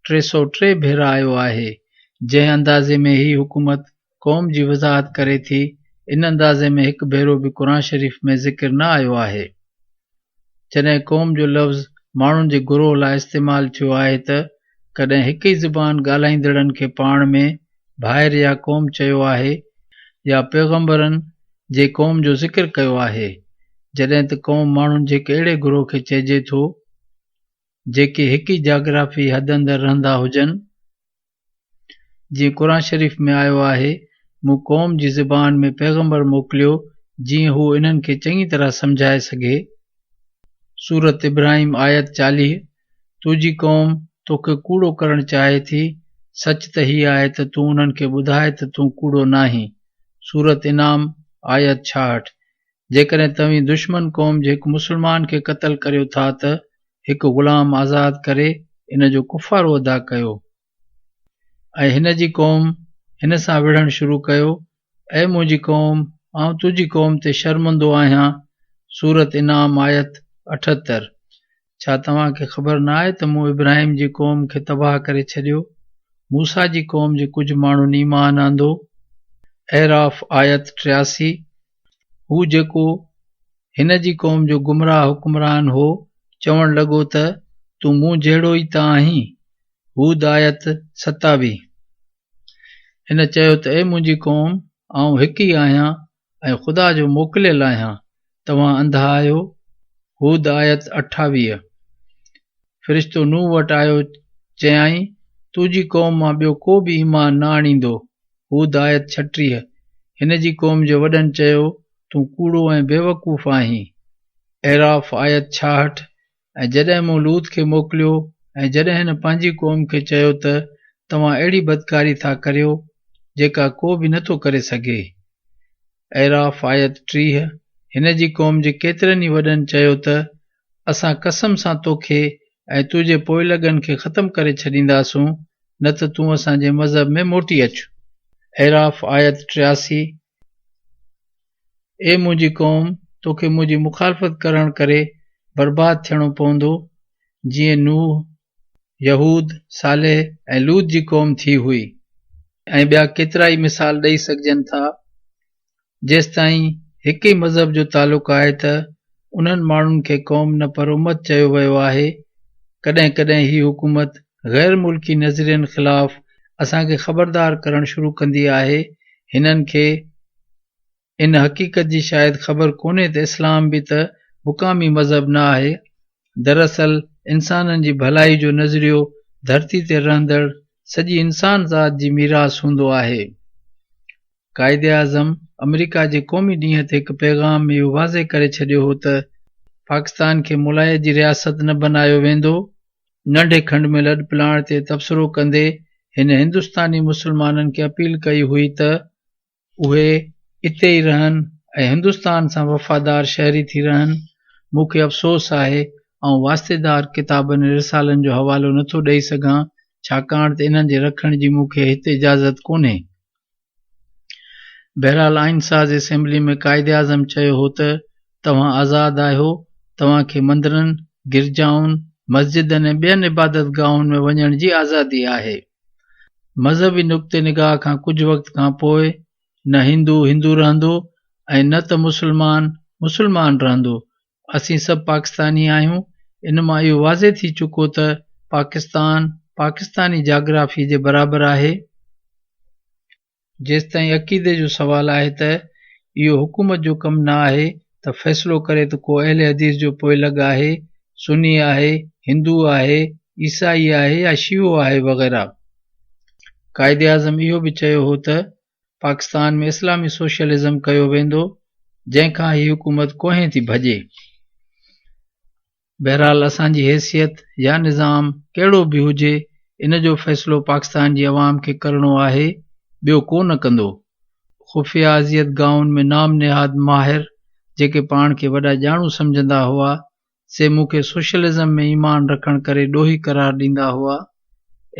Speaker 3: 303 ڀيرا آيو آهي. جنهن اندازي ۾ هي حڪومت قوم جي وضاحت ڪري ٿي ان اندازي ۾ هڪ ڀيرو به قرآن شريف ۾ ذڪر نه آيو آهي. جڏهن قوم جو لفظ ماڻهن جي گروهه لاء استعمال ٿيو آهي ته ڪڏهن هڪ ئي زبان ڳالهائيندڙن کي پاڻ ۾ ڀائر يا قوم چيو آهي يا پيغمبرن جي قوم جو ذڪر ڪيو آهي. جڏهن ته قوم ماڻهن جي هڪ اهڙي گروهه کي چئجي ٿو جيڪي هڪ ئي جاگرافي حد اندر رهندا هجن. جيئن قرآن شريف ۾ آيو آهي، مون قوم جي زبان ۾ پيغمبر موڪليو جيئن هو انهن کي چڱي طرح سمجهائي سگهي. سورة ابراهيم آيت 40، تنهنجي قوم توکي ڪوڙو ڪرڻ چاهي ٿي، سچ ته هي آهي ته تون انهن کي ٻڌاء ته تون ڪوڙو ناهين. سورة انعام آيت 66، جيڪڏهن توهين دشمن قوم جي هڪ مسلمان کي قتل ڪريو ٿا ته هڪ غلام آزاد ڪري ان جو ڪفارو ادا ڪيو. ۽ هن جي قوم هن سان وڙهڻ شروع ڪيو، اي منهنجي قوم! آئون تنهنجي قوم تي شرمندو آهيان. سورة انعام آيت 78. ڇا توهان کي خبر نه آهي ته مون ابراهيم جي قوم کي تباهه ڪري ڇڏيو؟ موسيٰ جي قوم جي ڪجهه ماڻهن ايمان آندو. اعراف آيت 83. هو جيڪو هن جي قوم جو گمراهه حڪمران هو، چوڻ لڳو ته، تون مون جهڙو ئي ته آهين. هود آيت 27. هن چيو ته اي منهنجي قوم! آئون هڪ ئي آهيان ۽ خدا جو موڪليل آهيان، توهان انڌا آهيو. هود آيت 28. فرشتو نوح وٽ آيو چيائين، تنهنجي قوم مان ٻيو ڪو به ايمان نه آڻيندو. هود آيت 36. هن جي قوم جي وڏن چيو، تون ڪوڙو ۽ بيوقوف آهين. اعراف آيت 66. ۽ جڏهن مون لوط کي موڪليو ۽ جڏهن هن پنهنجي قوم کي چيو ته توهان اهڙي بدڪاري ٿا ڪريو جيڪا ڪو به نه ٿو ڪري سگهي. اعراف آيت 30، هن جي قوم جي ڪيترن ئي وڏن چيو ته اسان قسم سان توکي ۽ تنهنجي پوئلڳن کي ختم ڪري ڇڏينداسون نه ته تون اسان جي مذهب ۾ موٽي اچ. اعراف آيت 83. اي منهنجي قوم! توکي منهنجي مخالفت ڪرڻ ڪري برباد ٿيڻو پوندو، جيئن نوح، يهود، صالح ۽ لوط جي قوم ٿي هئي. ۽ ٻيا ڪيترائي مثال ڏئي سگهجن ٿا. جيستائين هڪ ئي مذهب جو تعلق آهي ته انهن ماڻهن کي قوم نه پر امت چيو ويو آهي. ڪڏهن ڪڏهن هي حڪومت غير ملڪي نظرين خلاف اسان کي خبردار ڪرڻ شروع ڪندي آهي. هنن کي ان حقيقت جي شايد خبر ڪونهي ته اسلام به ته مقامي مذهب نه آهي. دراصل انسانن جي ڀلائي جو نظريو ڌرتي تي رهندڙ سڄي انسان ذات جي ميراث هوندو آهي. قائداعظم آمريڪا جي قومي ڏينهن تي هڪ پيغام ۾ اهو واضح ڪري ڇڏيو هو ته پاڪستان کي ملائيت جي رياست نه بنايو ويندو. ننڍي کنڊ ۾ لڏپلاڻ تي تبصرو ڪندي هن هندستاني مسلمانن کي اپيل ڪئي هئي ته اهي اتي ئي رهن ۽ هندستان سان وفادار شهري ٿي رهن. مون کي افسوس آهي، آئون واسطيدار ڪتابن ۽ رسالن جو حوالو نٿو ڏئي سگهان، ڇاڪاڻ ته انهن جي رکڻ جي مون کي هت اجازت ڪونهي. بهرحال آئين ساز اسيمبلي ۾ قائداعظم چيو هو ته توهان آزاد آهيو، توهان کي مندرن، گرجائن، مسجدن ۽ ٻين عبادتگاهن ۾ وڃڻ جي آزادي آهي. مذهبي نقطي نگاهه کان ڪجهه وقت کان پوء نه هندو هندو رهندو ۽ نه ته مسلمان مسلمان رهندو. اسين سڀ پاڪستاني آهيون. ان مان اهو واضح ٿي چڪو ته پاڪستان پاڪستاني جاگرافي جي برابر آهي. جيستائين عقيدي جو سوال آهي ته اهو حڪومت جو ڪم نه آهي ته فيصلو ڪري ته ڪو اهل حديث جو پوئلڳ آهي، سني آهي، هندو آهي، عيسائي آهي يا شيعو آهي وغيره. قائداعظم اهو به چيو هو ته پاڪستان ۾ اسلامي سوشلزم ڪيو ويندو، جنهن کان هي حڪومت ڪوهين ٿي ڀڄي. بهرحال اسان جي حيثيت يا نظام ڪهڙو به هجي ان جو فيصلو پاڪستان جي عوام کي ڪرڻو آهي، ٻيو ڪو نه ڪندو. خفيه اذيت گاهن ۾ نام نهاد ماهر جيڪي پاڻ کي وڏا ڄاڻو سمجهندا هئا، سي مون کي سوشلزم ۾ ايمان رکڻ ڪري ڏوهي قرار ڏيندا هئا.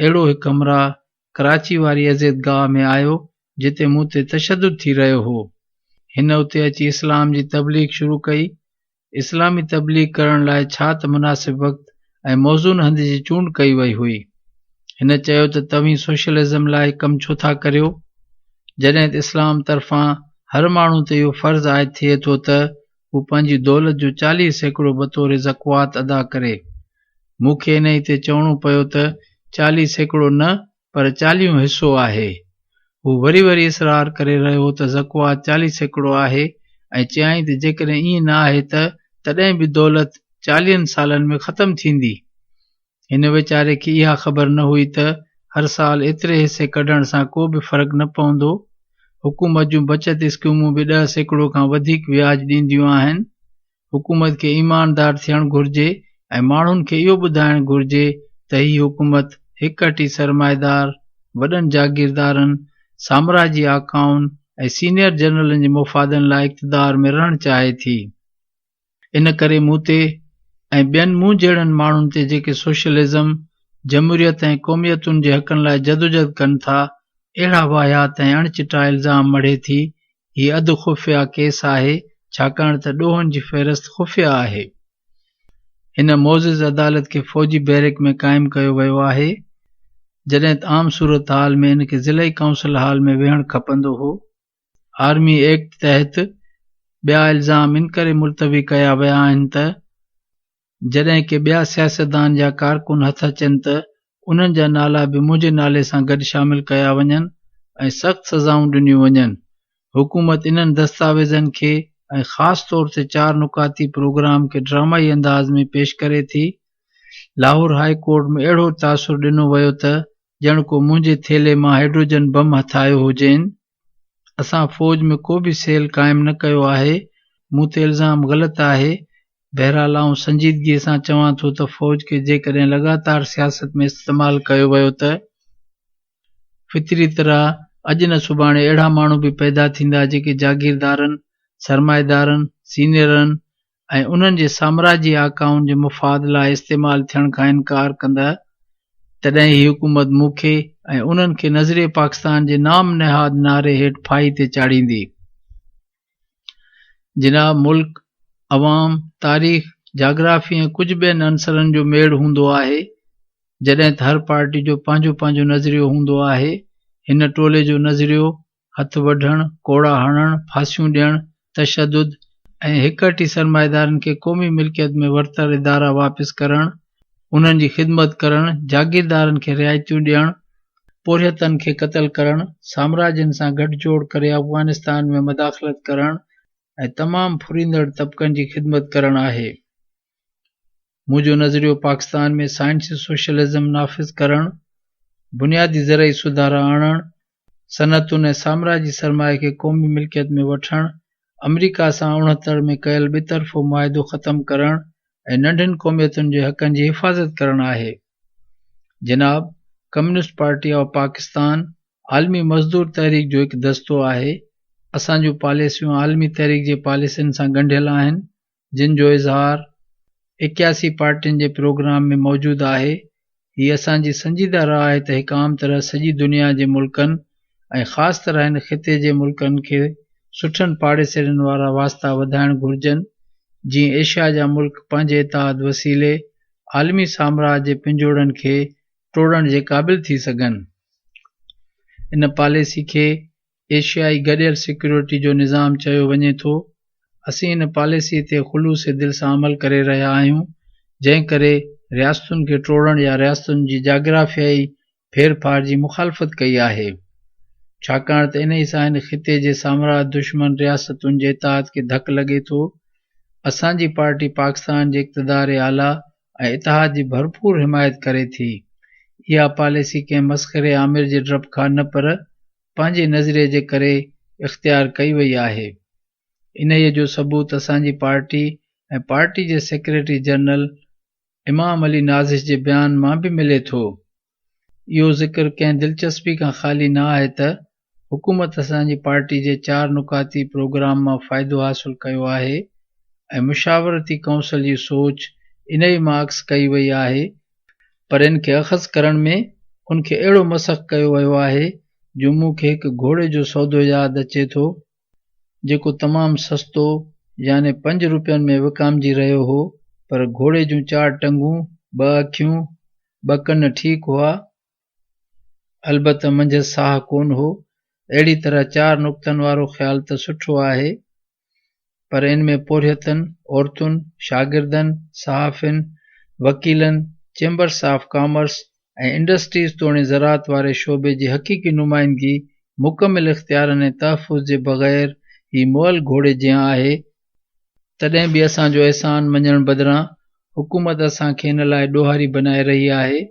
Speaker 3: اهڙو هڪ همراهه ڪراچي واري اذيت گاهه ۾ آيو جتي مون تي تشدد ٿي رهيو هو. هن اتي اچي اسلام جي تبليغ شروع ڪئي. اسلامي تبليغ ڪرڻ لاء ڇا ته مناسب وقت ۽ موزون هنڌ جي چونڊ ڪئي وئي هئي. هن چيو ته توهين سوشلزم لاء ڪم ڇو ٿا ڪريو؟ جڏهن ته اسلام طرفان هر ماڻهو تي اهو فرض عائد ٿئي ٿو ته هو پنهنجي دولت جو 40% بطور زڪوات ادا ڪري. مون کي انهي تي چوڻو پيو ته 40% نه پر چاليهون حصو آهي. هو وري وري اصرار ڪري رهيو هو ته زڪوات 40% آهي ۽ چيائين ته جيڪڏهن ائين نه آهي ته تڏهن به دولت چاليهن سالن ۾ ختم ٿيندي. هن ويچاري کي اها خبر نه هئي ته هر سال ايتري حصي ڪڍڻ سان ڪو به فرق نه پوندو. حڪومت جون بچت اسڪيمون به 10% کان وڌيڪ وياج ڏينديون آهن. حڪومت کي ايماندار ٿيڻ گهرجي ۽ ماڻهن کي اهو ٻڌائڻ گهرجي ته هي حڪومت هڪ اٽي سرمائيدار، وڏن جاگيردارن، سامراجي آقائن ۽ سينيئر جنرلن جي مفادن لاء اقتدار ۾ رهڻ چاهي ٿي. ان ڪري مون تي ۽ ٻين مون جهڙن ماڻهن تي جيڪي سوشلزم، جمهوريت ۽ قوميتن جي حقن لاء جدوجهد ڪن ٿا، اهڙا واهيات ۽ اڻ چٽا الزام مڙهي ٿي. هي اڌ خفيه ڪيس آهي، ڇاڪاڻ ته ڏوهن جي فهرست خفيه آهي. هن معزز عدالت کي فوجي بيرڪ ۾ قائم ڪيو ويو آهي، جڏهن ته عام صورتحال ۾ ان کي ضلعي ڪائونسل هال ۾ ويهڻ کپندو هو. آرمي ايڪٽ تحت ٻيا الزام انڪري ملتوي ڪيا ويا آهن ته جڏهن ڪي ٻيا سياستدان يا ڪارڪن هٿ اچن ته انهن جا نالا به منهنجي نالي سان گڏ شامل ڪيا وڃن ۽ سخت سزائون ڏنيون وڃن. حڪومت انهن دستاويزن کي ۽ خاص طور تي چار نقاطي پروگرام کي ڊرامائي انداز ۾ پيش ڪري ٿي. لاهور هاء ڪورٽ ۾ اهڙو تاثر ڏنو ويو ته ڄڻ ڪو منهنجي ٿيلهي مان هائيڊروجن بم هٿ آيو هجين. اسان فوج ۾ ڪو به سيل قائم نه ڪيو آهي، مون تي الزام غلط آهي، بهرحال آئون سنجيدگيء سان چوان ٿو ته فوج کي جيڪڏهن لڳاتار سياست ۾ استعمال ڪيو ويو ته فطري طرح اڄ نه سڀاڻي اهڙا ماڻهو به پيدا ٿيندا جيڪي جاگيردارن، سرمائيدارن، سينيئرن ۽ انهن جي سامراجي آقائن جي مفاد لاء استعمال ٿيڻ کان انڪار ڪندا تڏهن هي حڪومت مون کي ۽ انهن کي نظريه پاڪستان جي نام نهاد نعري هيٺ ڦاهي تي چاڙهيندي. جناب ملڪ، عوام، تاريخ، جاگرافي ۽ ڪجهه ٻين عنصرن جو ميڙ هوندو آهي، جڏهن ته هر پارٽي جو پنهنجو پنهنجو نظريو هوندو آهي. هن ٽولي جو نظريو هٿ وڍڻ، ڪوڙا هڻڻ، ڦاسيون ڏيڻ، تشدد ۽ هڪ اٽي سرمائيدارن کي قومي ملڪيت ۾ ورتل ادارا واپس ڪرڻ، انهن جي خدمت ڪرڻ، جاگيردارن کي رعايتون ڏيڻ، پورهيتن کي قتل ڪرڻ، سامراجين سان گٺ جوڙ ڪري افغانستان ۾ مداخلت ڪرڻ ۽ تمام ڦريندڙ طبقن جي خدمت ڪرڻ آهي. منهنجو نظريو پاڪستان ۾ سائنسي سوشلزم نافذ ڪرڻ، بنيادي زرعي سڌارا آڻڻ، صنعتن ۽ سامراجي سرمائي کي قومي ملڪيت ۾ وٺڻ، آمريڪا سان 69 ۾ ڪيل ٻطرفو معاهدو ختم ڪرڻ ۽ ننڍين قوميتن جي حقن جي حفاظت ڪرڻ آهي. جناب، ڪميونسٽ پارٽي آف پاڪستان عالمي مزدور تحريڪ جو هڪ دستو آهي. اسان جون پاليسيون عالمي تحريڪ جي پاليسين سان ڳنڍيل آهن، جن جو اظهار 81 پارٽين جي پروگرام ۾ موجود آهي. هي اسان جي سنجيده راء آهي ته هڪ عام طرح سڄي دنيا جي ملڪن ۽ خاص طرح هن خطي جي ملڪن کي سٺن پاڙيسرين وارا واسطا وڌائڻ گهرجن جيئن ايشيا جا ملڪ پنهنجي اتحاد وسيلي عالمي سامراج جي پنجوڙن کي ٽوڙڻ جي قابل ٿي سگهن. ان پاليسي کي ايشيائي گڏيل سيڪيورٽي جو نظام چيو وڃي ٿو. اسين ان پاليسي تي خلوص دل سان عمل ڪري رهيا آهيون، جنهن ڪري رياستن کي ٽوڙڻ يا رياستن جي جاگرافيائي ڦيرڦار جي مخالفت ڪئي آهي، ڇاڪاڻ ته انهي سان هن خطي جي سامراج دشمن رياستن جي اتحاد کي ڌڪ لڳي ٿو. اسان جي پارٽي پاڪستان جي اقتدار اعليٰ ۽ اتحاد جي ڀرپور حمايت ڪري ٿي. اها پاليسي ڪنهن مسخري آمر جي ڊپ کان نه پر پنهنجي نظريي جي ڪري اختيار ڪئي وئي آهي. انهيء جو ثبوت اسان جي پارٽي ۽ پارٽي جي سيڪريٽري جنرل امام علي نازش جي بيان مان به ملي ٿو. اهو ذڪر ڪنهن دلچسپي کان خالي نه آهي ته حڪومت اسان جي پارٽي جي چار نقاطي پروگرام مان فائدو حاصل ڪيو آهي ۽ مشاورتي ڪائونسل جي سوچ انهيء مان عڪس ڪئي وئي آهي، پر ان کي اخذ ڪرڻ ۾ ان کي اهڙو مسخ ڪيو ويو آهي جو مون کي هڪ گهوڙي جو سودو ياد اچي ٿو، جيڪو تمام سستو يعني پنج روپين ۾ وڪامجي رهيو هو، پر گهوڙي جون چار ٽنگون، ٻه اکيون، ٻه ڪن ٺيڪ هئا، البته منجهس ساهه ڪونه هو. اهڙي طرح چار نقطن وارو خيال ته سٺو آهي، پر ان ۾ پورهيتن، عورتن، شاگردن، صحافين، وڪيلن، چيمبرس آف ڪامرس ۽ انڊسٽريز توڻي زراعت واري شعبي جي حقيقي نمائندگي مڪمل اختيارن ۽ تحفظ جي بغير هي مئل گهوڙي جيان آهي، تڏهن به اسان جو احسان مڃڻ بدران حڪومت اسان کي ان لاء ڏوهاري بنائي رهي آهي.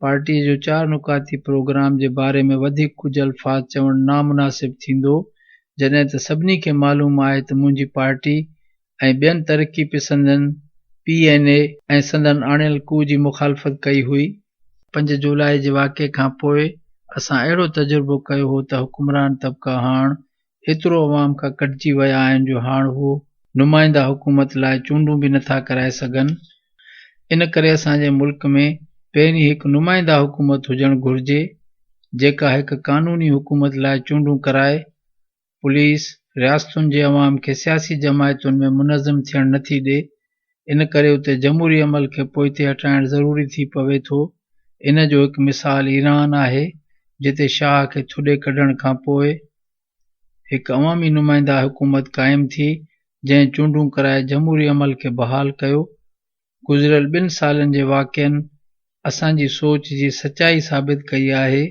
Speaker 3: پارٽيء جو چار نقاطي پروگرام جي باري ۾ وڌيڪ ڪجهه الفاظ چوڻ نامناسب ٿيندو، جڏهن ته سڀني کي معلوم آهي ته منهنجي پارٽي ۽ ٻين ترقي پسندن پي اين اي ۽ سندن آڻيل ڪو جي مخالفت ڪئي هئي. پنج جولاء جي واقعي کان پوء اسان اهڙو تجربو ڪيو هو ته حڪمران طبقا هاڻ ايترو عوام کان ڪٽجي ويا آهن جو هاڻ هو نمائنده حڪومت لاء چونڊون به نٿا ڪرائي سگهن. ان ڪري اسان جي ملڪ ۾ پهرين هڪ نمائنده حڪومت هجڻ گهرجي، جيڪا هڪ قانوني حڪومت لاء چونڊون ڪرائي. پوليس رياستن جي عوام کي سياسي جماعتن ۾ منظم ٿيڻ نٿي ڏي، ان ڪري اتي جمهوري عمل کي پوئتي هٽائڻ ضروري ٿي پوي ٿو. ان جو هڪ مثال ايران آهي، جتي شاهه کي ٿڏي ڪڍڻ کان پوء هڪ عوامي نمائنده حڪومت قائم ٿي، جنهن چونڊون ڪرائي جمهوري عمل کي بحال ڪيو. گذريل ٻن سالن جي واقعن اسان جي سوچ جي سچائي ثابت ڪئي آهي.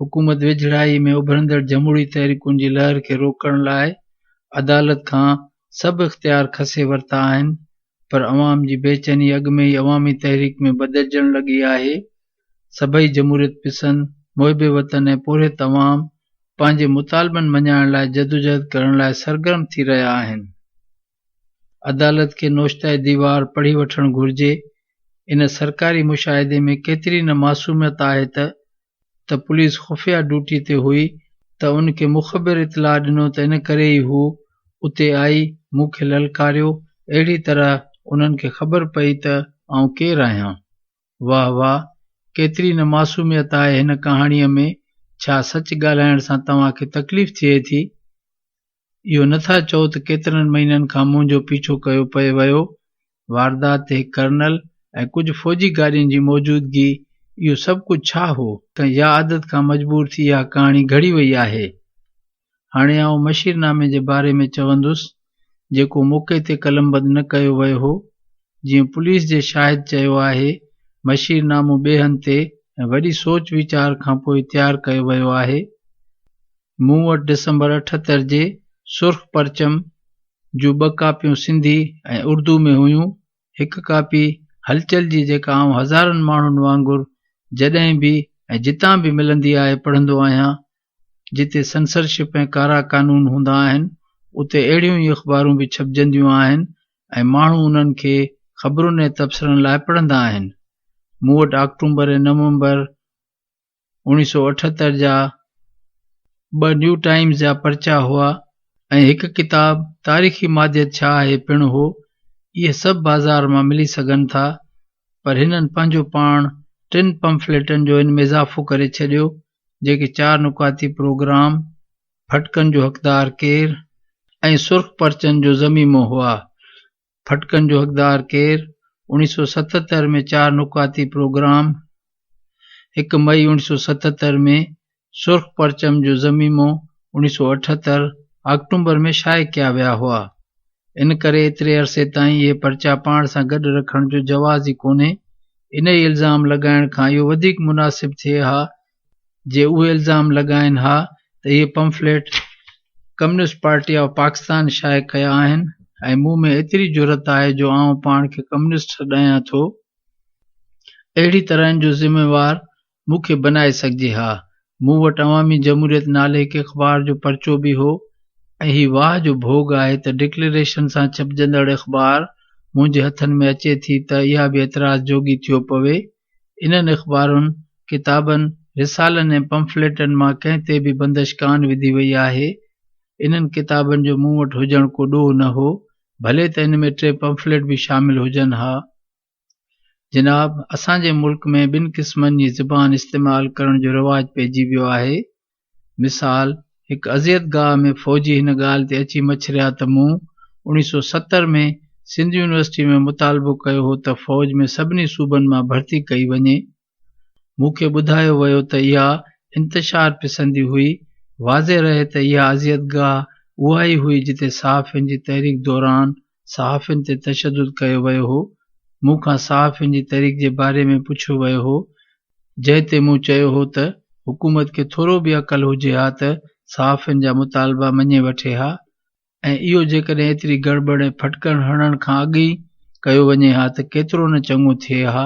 Speaker 3: حڪومت ويجهڙائي ۾ اڀرندڙ جمهوري تحريڪن جي لهر کي روڪڻ لاء عدالت کان سڀ اختيار کسي ورتا آهن، پر عوام جي بيچيني اڳ ۾ ئي عوامي تحريڪ ۾ بدلجڻ لڳي آهي. سڀئي جمهوريت پسند، محب وطن ۽ پورهيت عوام پنهنجي مطالبن مڃائڻ لاء جدوجهد ڪرڻ لاء سرگرم ٿي رهيا آهن. عدالت کي نوشته ديوار پڙهي وٺڻ گهرجي. ان سرڪاري مشاهدي ۾ ڪيتري نه معصوميت آهي ته ته پوليس خفيه ڊيوٽي تي هئي ته ان کي مخبر اطلاع ڏنو ته ان ڪري ئي هو اتي آئي مون کي للڪاريو، اهڙي طرح انهن کي خبر پئي ته آئون ڪير آهيان. واهه واهه! ڪيتري نه معصوميت آهي هن ڪهاڻيء ۾، ڇا سچ ڳالهائڻ سان توهان کي تڪليف ٿئي ٿي؟ اهو نه ٿا چئو ته ڪيترن مهينن کان منهنجو پيڇو ڪيو پئي ويو؟ واردات تي هڪ ڪرنل ۽ ڪجهه فوجي گاڏين جي موجودگي، اهو سڀ ڪجهه ڇا هو؟ يا عادت کان مجبور ٿي اها ڪهاڻي گهڙي وئي آهي؟ هاڻي آئون مشير نامي جي باري ۾ چوندس، جيڪو موقعي تي قلمبند نه ڪيو ويو هو. جيئن پوليس جي شاهد چيو آهي، مشير نامو ٻئي هنڌ تي ۽ وڏي سوچ ويچار کان پوء تيار ڪيو ويو آهي. مون وٽ ڊسمبر 78 جي سرخ پرچم جون ٻه ڪاپيون سنڌي ۽ اردو ۾ هيون. هڪ ڪاپي هلچل جي جيڪا آئون هزارن ماڻهن وانگر جڏهن به ۽ جتان به ملندي آهي پڙهندو آهيان. جتي سنسرشپ ۽ ڪارا قانون هوندا آهن، اتي اهڙيون ئي اخبارون به ڇپجنديون آهن ۽ ماڻهو انهن کي خبرن ۽ تبصرن لاء پڙهندا آهن. مون وٽ آڪٽومبر ۽ نومبر 1978 جا ٻه نيو ٽائيمز جا پرچا هئا ۽ هڪ ڪتاب تاريخي ماديت ڇا آهي پڻ هو. اهي سڀ بازار مان ملي سگهن ٿا. پر هنن پنهنجو پاڻ ٽن پمفليٽن جو ان ۾ اضافو ڪري ڇڏيو، جيڪي چار نقاطي پروگرام، ڦٽڪن جو حقدار ڪير؟ ۽ سرخ پرچن جو ضميمو هئا. ڦٽڪن جو حقدار ڪير؟ 1977 ۾ چار نقاطي پروگرام، هڪ مئي 1977 ۾ سرخ پرچم جو ضميمو 1978 آڪٽومبر ۾ شايع ڪيا ويا هئا. ان ڪري ايتري عرصي تائين اهي پرچا پاڻ سان گڏ رکڻ جو جواز ئي ڪونهي. انهيء الزام لڳائڻ کان اهو وڌيڪ مناسب ٿئي ها جي اهي الزام لڳائين ها ته اهي pamphlet communist party of Pakistan شايع ڪيا آهن ۽ مون ۾ ايتري جرئت آهي جو آئون پاڻ کي ڪميونسٽ سڏايان ٿو. اهڙي طرح ان جو ذميوار مون کي بنائي سگهجي ها. مون وٽ عوامي جمهوريت نالي هڪ اخبار جو پرچو به هو ۽ هي واهه جو ڀوڳ آهي ته ڊڪليريشن سان ڇپجندڙ اخبار منهنجي هٿن ۾ اچي ٿي ته اها به اعتراض جوڳي ٿيو پوي. انهن اخبارن، ڪتابن، رسالن ۽ پمفليٽن مان ڪنهن تي به بندش ڪانه وڌي وئي آهي. انهن ڪتابن جو مون وٽ هجڻ ڪو ڏوهه نه هو، ڀلي ته ان ۾ ٽي پمفليٽ به شامل هجن ها. جناب، اسان جي ملڪ ۾ ٻن قسمن جي زبان استعمال ڪرڻ جو رواج پئجي ويو آهي. مثال، هڪ اذيت گاهه ۾ فوجي هن ڳالهه تي اچي مڇريا ته مون 1970 ۾ سنڌ يونيورسٽي ۾ مطالبو ڪيو هو ته فوج ۾ سڀني صوبن مان ڀرتي ڪئي وڃي. مون کي ٻڌايو ويو ته اها انتشار پسندي هئي. واضح رهي ته اها اذيت گاهه اها ئي هئي جتي صحافين جي تحريڪ دوران صحافين تي تشدد ڪيو ويو هو. مون کان صحافين جي تحريڪ جي باري ۾ پڇيو ويو هو، جنهن تي مون چيو هو ته حڪومت کي ٿورو به عقل هجي ها ته صحافين جا مطالبا مڃي وٺي ها ۽ اهو جيڪڏهن ايتري گڙٻڙ ۽ ڦٽڪن هڻڻ کان اڳ ئي ڪيو وڃي ها ته ڪيترو نه چڱو ٿئي ها.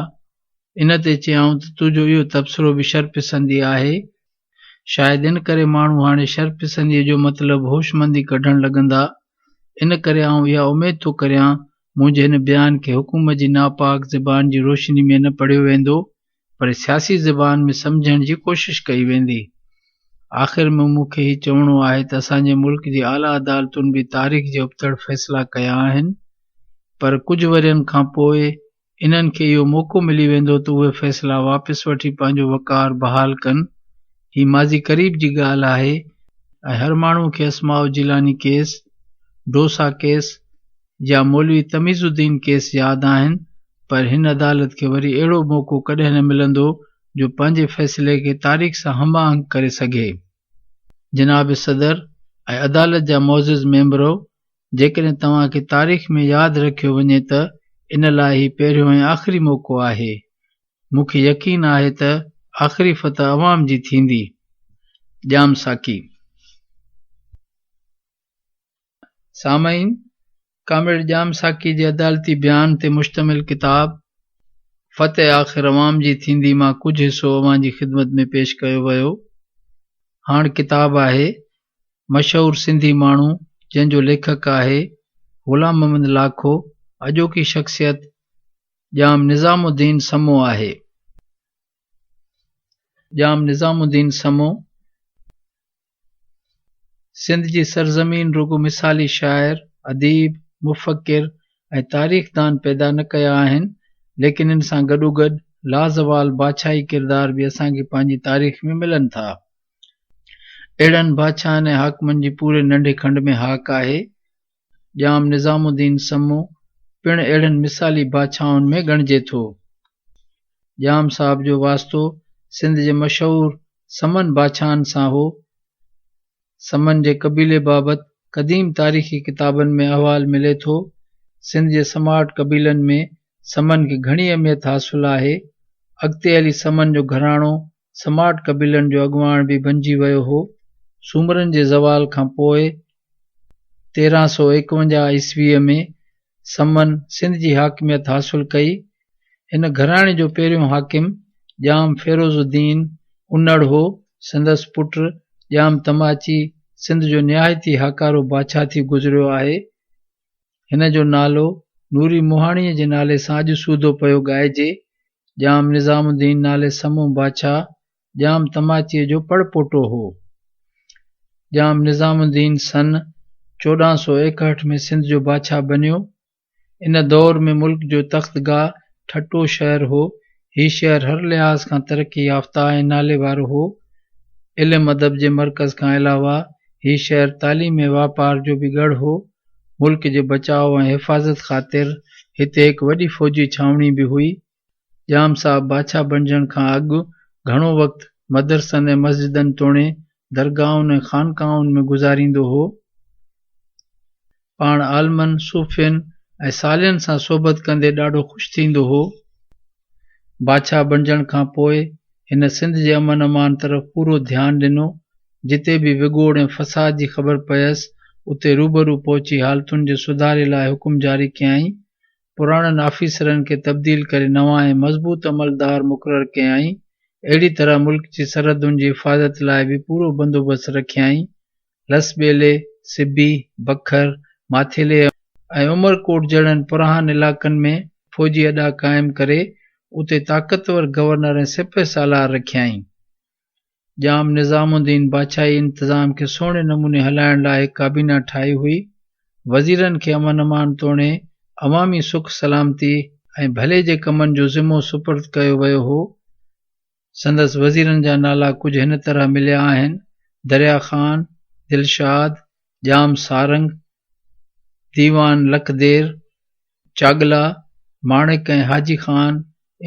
Speaker 3: ان تي چيائون ته تنهنجو اهو تبصرو به شرپسندي آهي. شايد ان ڪري ماڻهو هاڻي شرپسنديء جو مطلب هوشمندي ڪڍڻ لڳندا. ان ڪري آئون اها اميد ٿو ڪريان منهنجي هن بيان کي حڪومت جي ناپاڪ زبان جي روشني ۾ نه پڙهيو ويندو پر سياسي زبان ۾ سمجهڻ جي ڪوشش ڪئي ويندي. آخر ۾ مون کي هي چوڻو آهي ته اسان جي ملڪ جي اعليٰ عدالتن به تاريخ جي ابتڙ فيصلا ڪيا آهن پر ڪجهه ورهين کان پوء انهن کي اهو موقعو ملي ويندو ته اهي فيصلا واپس وٺي پنهنجو وقار بحال ڪن. هي ماضي قريب جي ڳالهه آهي ۽ هر ماڻهو کي اسماء جيلاني ڪيس، ڊوسا ڪيس يا مولوي تميز الدين ڪيس ياد آهن پر هن عدالت کي وري اهڙو موقعو ڪڏهن نه ملندو جو پنهنجي فيصلي کي تاريخ سان هم آهنگ ڪري سگهي. جناب صدر ۽ عدالت جا معزز ميمبرو! جيڪڏهن توهان کي تاريخ ۾ ياد رکيو وڃي ته ان لاء هي پهريون ۽ آخري موقعو آهي. مون کي يقين آهي ته آخري فتح عوام جي ٿيندي. ڄام ساقي. سامعين! ڪامريڊ ڄام ساقي جي عدالتي بيان تي مشتمل ڪتاب فتح آخر عوام جي ٿيندي مان ڪجهه حصو اوهان جي خدمت ۾ پيش ڪيو ويو. هاڻ ڪتاب آهي مشهور سنڌي ماڻهو جنهن جو ليکڪ آهي غلام محمد لاکو اڄوڪي شخصيت ڄام نظام الدين سمو آهي. ڄام نظام الدين سمو سنڌ جي سرزمين رڳو مثالي شاعر، اديب، مفڪر ۽ تاريخدان پيدا نه ڪيا آهن ليڪن ان سان گڏوگڏ لازوال بادشاهي ڪردار به اسان کي پنهنجي تاريخ ۾ ملن ٿا. اهڙن بادشاهن ۽ حاڪمن جي پوري ننڍي کنڊ ۾ هاڪ آهي. ڄام نظام الدين سمو پڻ اهڙن مثالي بادشاهن ۾ ڳڻجي ٿو. ڄام صاحب جو واسطو سنڌ جي مشهور سمن بادشاهن سان هو. سمن جي قبيلي بابت قديم تاريخي ڪتابن ۾ احوال ملي ٿو. سنڌ جي سماٽ قبيلن ۾ سمن کي گهڻي اهميت حاصل آهي. اڳتي هلي سمن جو گهراڻو سماٽ قبيلن جو اڳواڻ به بنجي ويو هو. سومرن جي زوال کان پوء 1351 عيسويء ۾ سمن سنڌ جي حاڪميت حاصل ڪئي. هن گهراڻي جو پهريون حاڪم ڄام فيروز الدين انڙ هو. سندس پٽ ڄام تماچي سنڌ جو نهايت ئي هاڪارو بادشاهه ٿي گذريو آهي. هن جو نالو نوري مهاڻيء جي نالي سان اڄ سوڌو پيو ڳائجي. ڄام نظام الدين نالي سمون بادشاهه ڄام تماچيء جو پڙ پوٽو هو. ڄام نظام الدين سن 1461 ۾ سنڌ جو بادشاهه بنيو. ان دور ۾ ملڪ جو تختگاهه ٺٽو شهر هو. هي شهر هر لحاظ کان ترقي يافته ۽ نالي وارو هو. علم ادب جي مرڪز کان علاوه هي شهر تعليم ۽ واپار جو به ڳڙهه هو. ملڪ جي بچاء ۽ حفاظت خاطر هتي هڪ وڏي فوجي ڇانوڻي به هئي. ڄام صاحب بادشاهه بڻجڻ کان اڳ گهڻو وقت مدرسن ۽ مسجدن توڻي درگاهن ۽ خانقاهن ۾ گذاريندو هو. پاڻ عالمن، صوفين ۽ صالحن سان صحبت ڪندي ڏاڍو خوش ٿيندو هو. بادشاهه بڻجڻ کان پوء هن سنڌ جي امن امان طرف پورو ڌيان ڏنو. جتي به وڳوڙ ۽ فساد جي خبر پيس، اتي روبرو پهچي حالتن جي سڌاري لاء حڪم جاري ڪيائين. پراڻن آفيسرن کي تبديل ڪري نوان ۽ مضبوط عملدار مقرر ڪيائين. اهڙي طرح ملڪ جي سرحدن جي حفاظت لاء به پورو بندوبست رکيائين. لس ٻيلي، سبي، بکر، ماٿيلي ۽ عمرڪوٽ جهڙن پرانهن علائقن ۾ فوجي اڏا قائم ڪري اتي طاقتور گورنر ۽ سپهه سالار رکيائين. ڄام نظام الدين بادشاهي انتظام کي سهڻي نموني هلائڻ لاء هڪ ڪابينا ٺاهي هئي. وزيرن کي امن امان توڻي عوامي سک سلامتي ۽ ڀلي جي ڪمن جو ذمو سپرد ڪيو ويو هو. سندس وزيرن جا نالا ڪجهه هن طرح مليا آهن، دريا خان، دلشاد، ڄام سارنگ، ديوان لکدير، چاڳلا، ماڻڪ ۽ حاجي خان.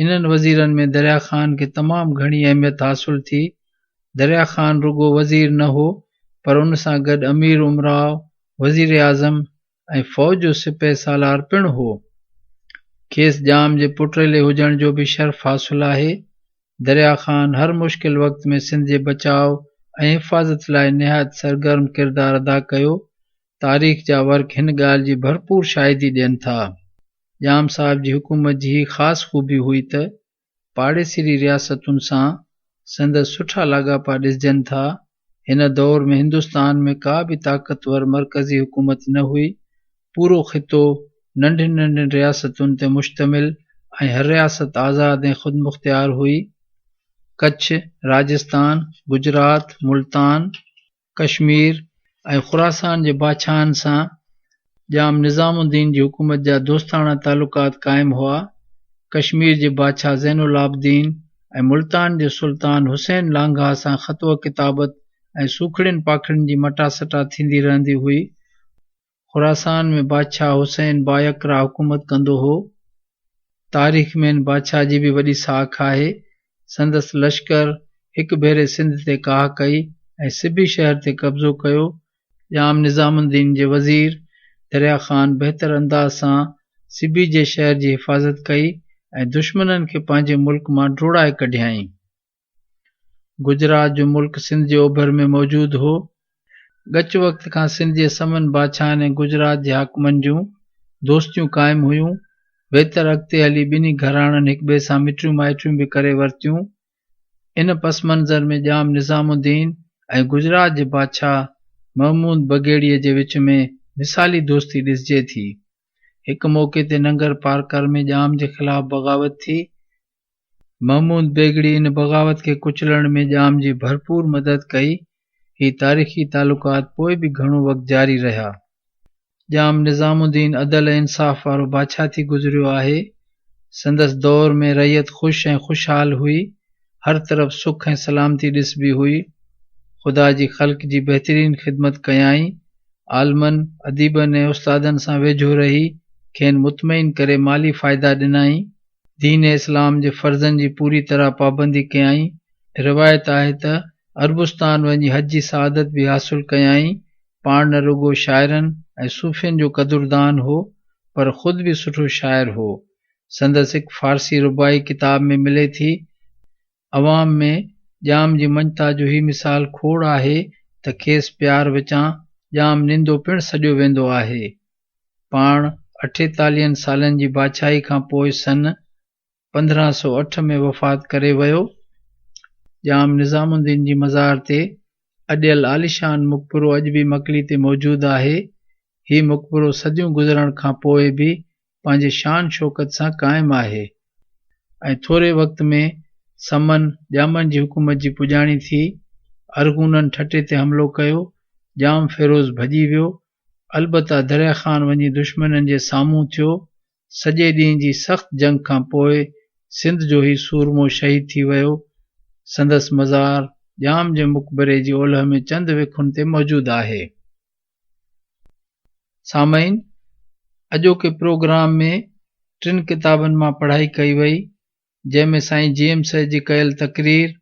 Speaker 3: انهن وزيرن ۾ دريا خان کي تمام گهڻي اهميت حاصل ٿي. دريا خان رڳو وزير نه هو، پر ان سان گڏ امير امراء، وزيراعظم ۽ فوج جو سپهه سالار پڻ هو. کيس ڄام جي پٽيلي هجڻ جو به شرف حاصل آهي. دريا خان هر مشڪل وقت ۾ سنڌ جي بچاء ۽ حفاظت لاء نهايت سرگرم ڪردار ادا ڪيو. تاريخ جا ورق هن ڳالهه جي ڀرپور شاهدي ڏين ٿا. ڄام صاحب جي حڪومت جي هي خاص خوبي هئي ته پاڙيسري رياستن سان سندس سٺا لاڳاپا ڏسجن ٿا. هن دور ۾ هندستان ۾ ڪا به طاقتور مرڪزي حڪومت نه هئي. پورو خطو ننڍين ننڍين رياستن تي مشتمل ۽ هر رياست آزاد ۽ خودمختيار هئي. ڪڇ، راجستان، گجرات، ملتان، ڪشمير ۽ خراسان جي بادشاهن سان ڄام نظام الدين جي حڪومت جا دوستاڻا تعلقات قائم هئا. ڪشمير جي بادشاهه زين العابدين ۽ ملتان جي سلطان حسين لانگاهه سان خط و ڪتابت ۽ سوکڙين پاکڙين جي مٽاسٽا ٿيندي رهندي هئي. خراسان ۾ بادشاهه حسين بايقرا حڪومت ڪندو هو. تاريخ ۾ هن بادشاهه جي به وڏي ساک آهي. سندس لشڪر هڪ ڀيري سنڌ تي ڪاهه ڪئي ۽ سبي شهر تي قبضو ڪيو. ڄام نظام الدين جي وزير دريا خان بهتر انداز سان سبي جي شهر جي حفاظت ڪئي ۽ دشمنن کي پنهنجي ملڪ مان ڊوڙائي ڪڍيائين. گجرات جو ملڪ سنڌ جي اوڀر ۾ موجود هو. ڳچ وقت کان سنڌ جي سمن بادشاهن ۽ گجرات جي حاڪمن جون دوستيون قائم هيون. ويتر اڳتي هلي ٻنهي گهراڻن هڪٻئي سان مٽيون مائٽيون به ڪري ورتيون. ان پس منظر ۾ ڄام نظام الدين ۽ گجرات جي بادشاهه محمود بگيڙي جي وچ ۾ مثالي دوستي ڏسجي ٿي. هڪ موقعي تي ننگر پارڪر ۾ ڄام جي خلاف بغاوت ٿي. محمود بيگڙي ان بغاوت کي ڪچلڻ ۾ ڄام جي ڀرپور مدد ڪئي. هي تاريخي تعلقات پوء به گهڻو وقت جاري رهيا. ڄام نظام الدين عدل ۽ انصاف وارو بادشاهه ٿي گذريو آهي. سندس دور ۾ رعيت خوش ۽ خوشحال هئي. هر طرف سک ۽ سلامتي ڏسبي هئي. خدا جي خلق جي بهترين خدمت ڪيائين. عالمن، اديبن ۽ استادن سان ويجهو رهي کين مطمئن ڪري مالي فائدا ڏنائين. دين اسلام جي فرضن جي پوري طرح پابندي ڪيائين. روايت آهي ته عربستان وڃي حج جي سعادت به حاصل ڪيائين. پاڻ نه رڳو شاعرن ۽ صوفين جو قدردان هو پر خود به سٺو شاعر هو. سندس هڪ فارسي رباعي ڪتاب ۾ ملي ٿي. عوام ۾ ڄام جي مڃتا جو هي مثال کوڙ آهي ته کيس پيار وچان ڄام نندو پڻ سڏيو ويندو آهي. پاڻ اٺيتاليهن سالن جي بادشاهي کان پوء سن 1508 ۾ وفات ڪري ويو. ڄام نظام الدين جي مزار تي اڏيل عاليشان مقبرو اڄ به مڪلي تي موجود آهي. هي مقبرو صديون گذرڻ کان پوء به پنهنجي شان شوڪت سان قائم آهي ۽ ٿوري وقت ۾ سمن ڄامن جي حڪومت جي پڄاڻي ٿي. ارغونن ٺٽي تي حملو ڪيو. ڄام فيروز ڀڄي ويو. البته دريا خان وڃي دشمنن جي سامهون ٿيو. سڄي ڏينهن جي سخت جنگ کان پوء سنڌ جو هي سورمو شهيد ٿي ويو. سندس مزار ڄام جي مقبري جي اولهه ۾ چند وکن تي موجود آهي. سامعين! اڄوڪي پروگرام ۾ ٽن ڪتابن مان پڙهائي ڪئي وئي، جنهن ۾ سائين جي ايم سيد جي ڪيل تقرير،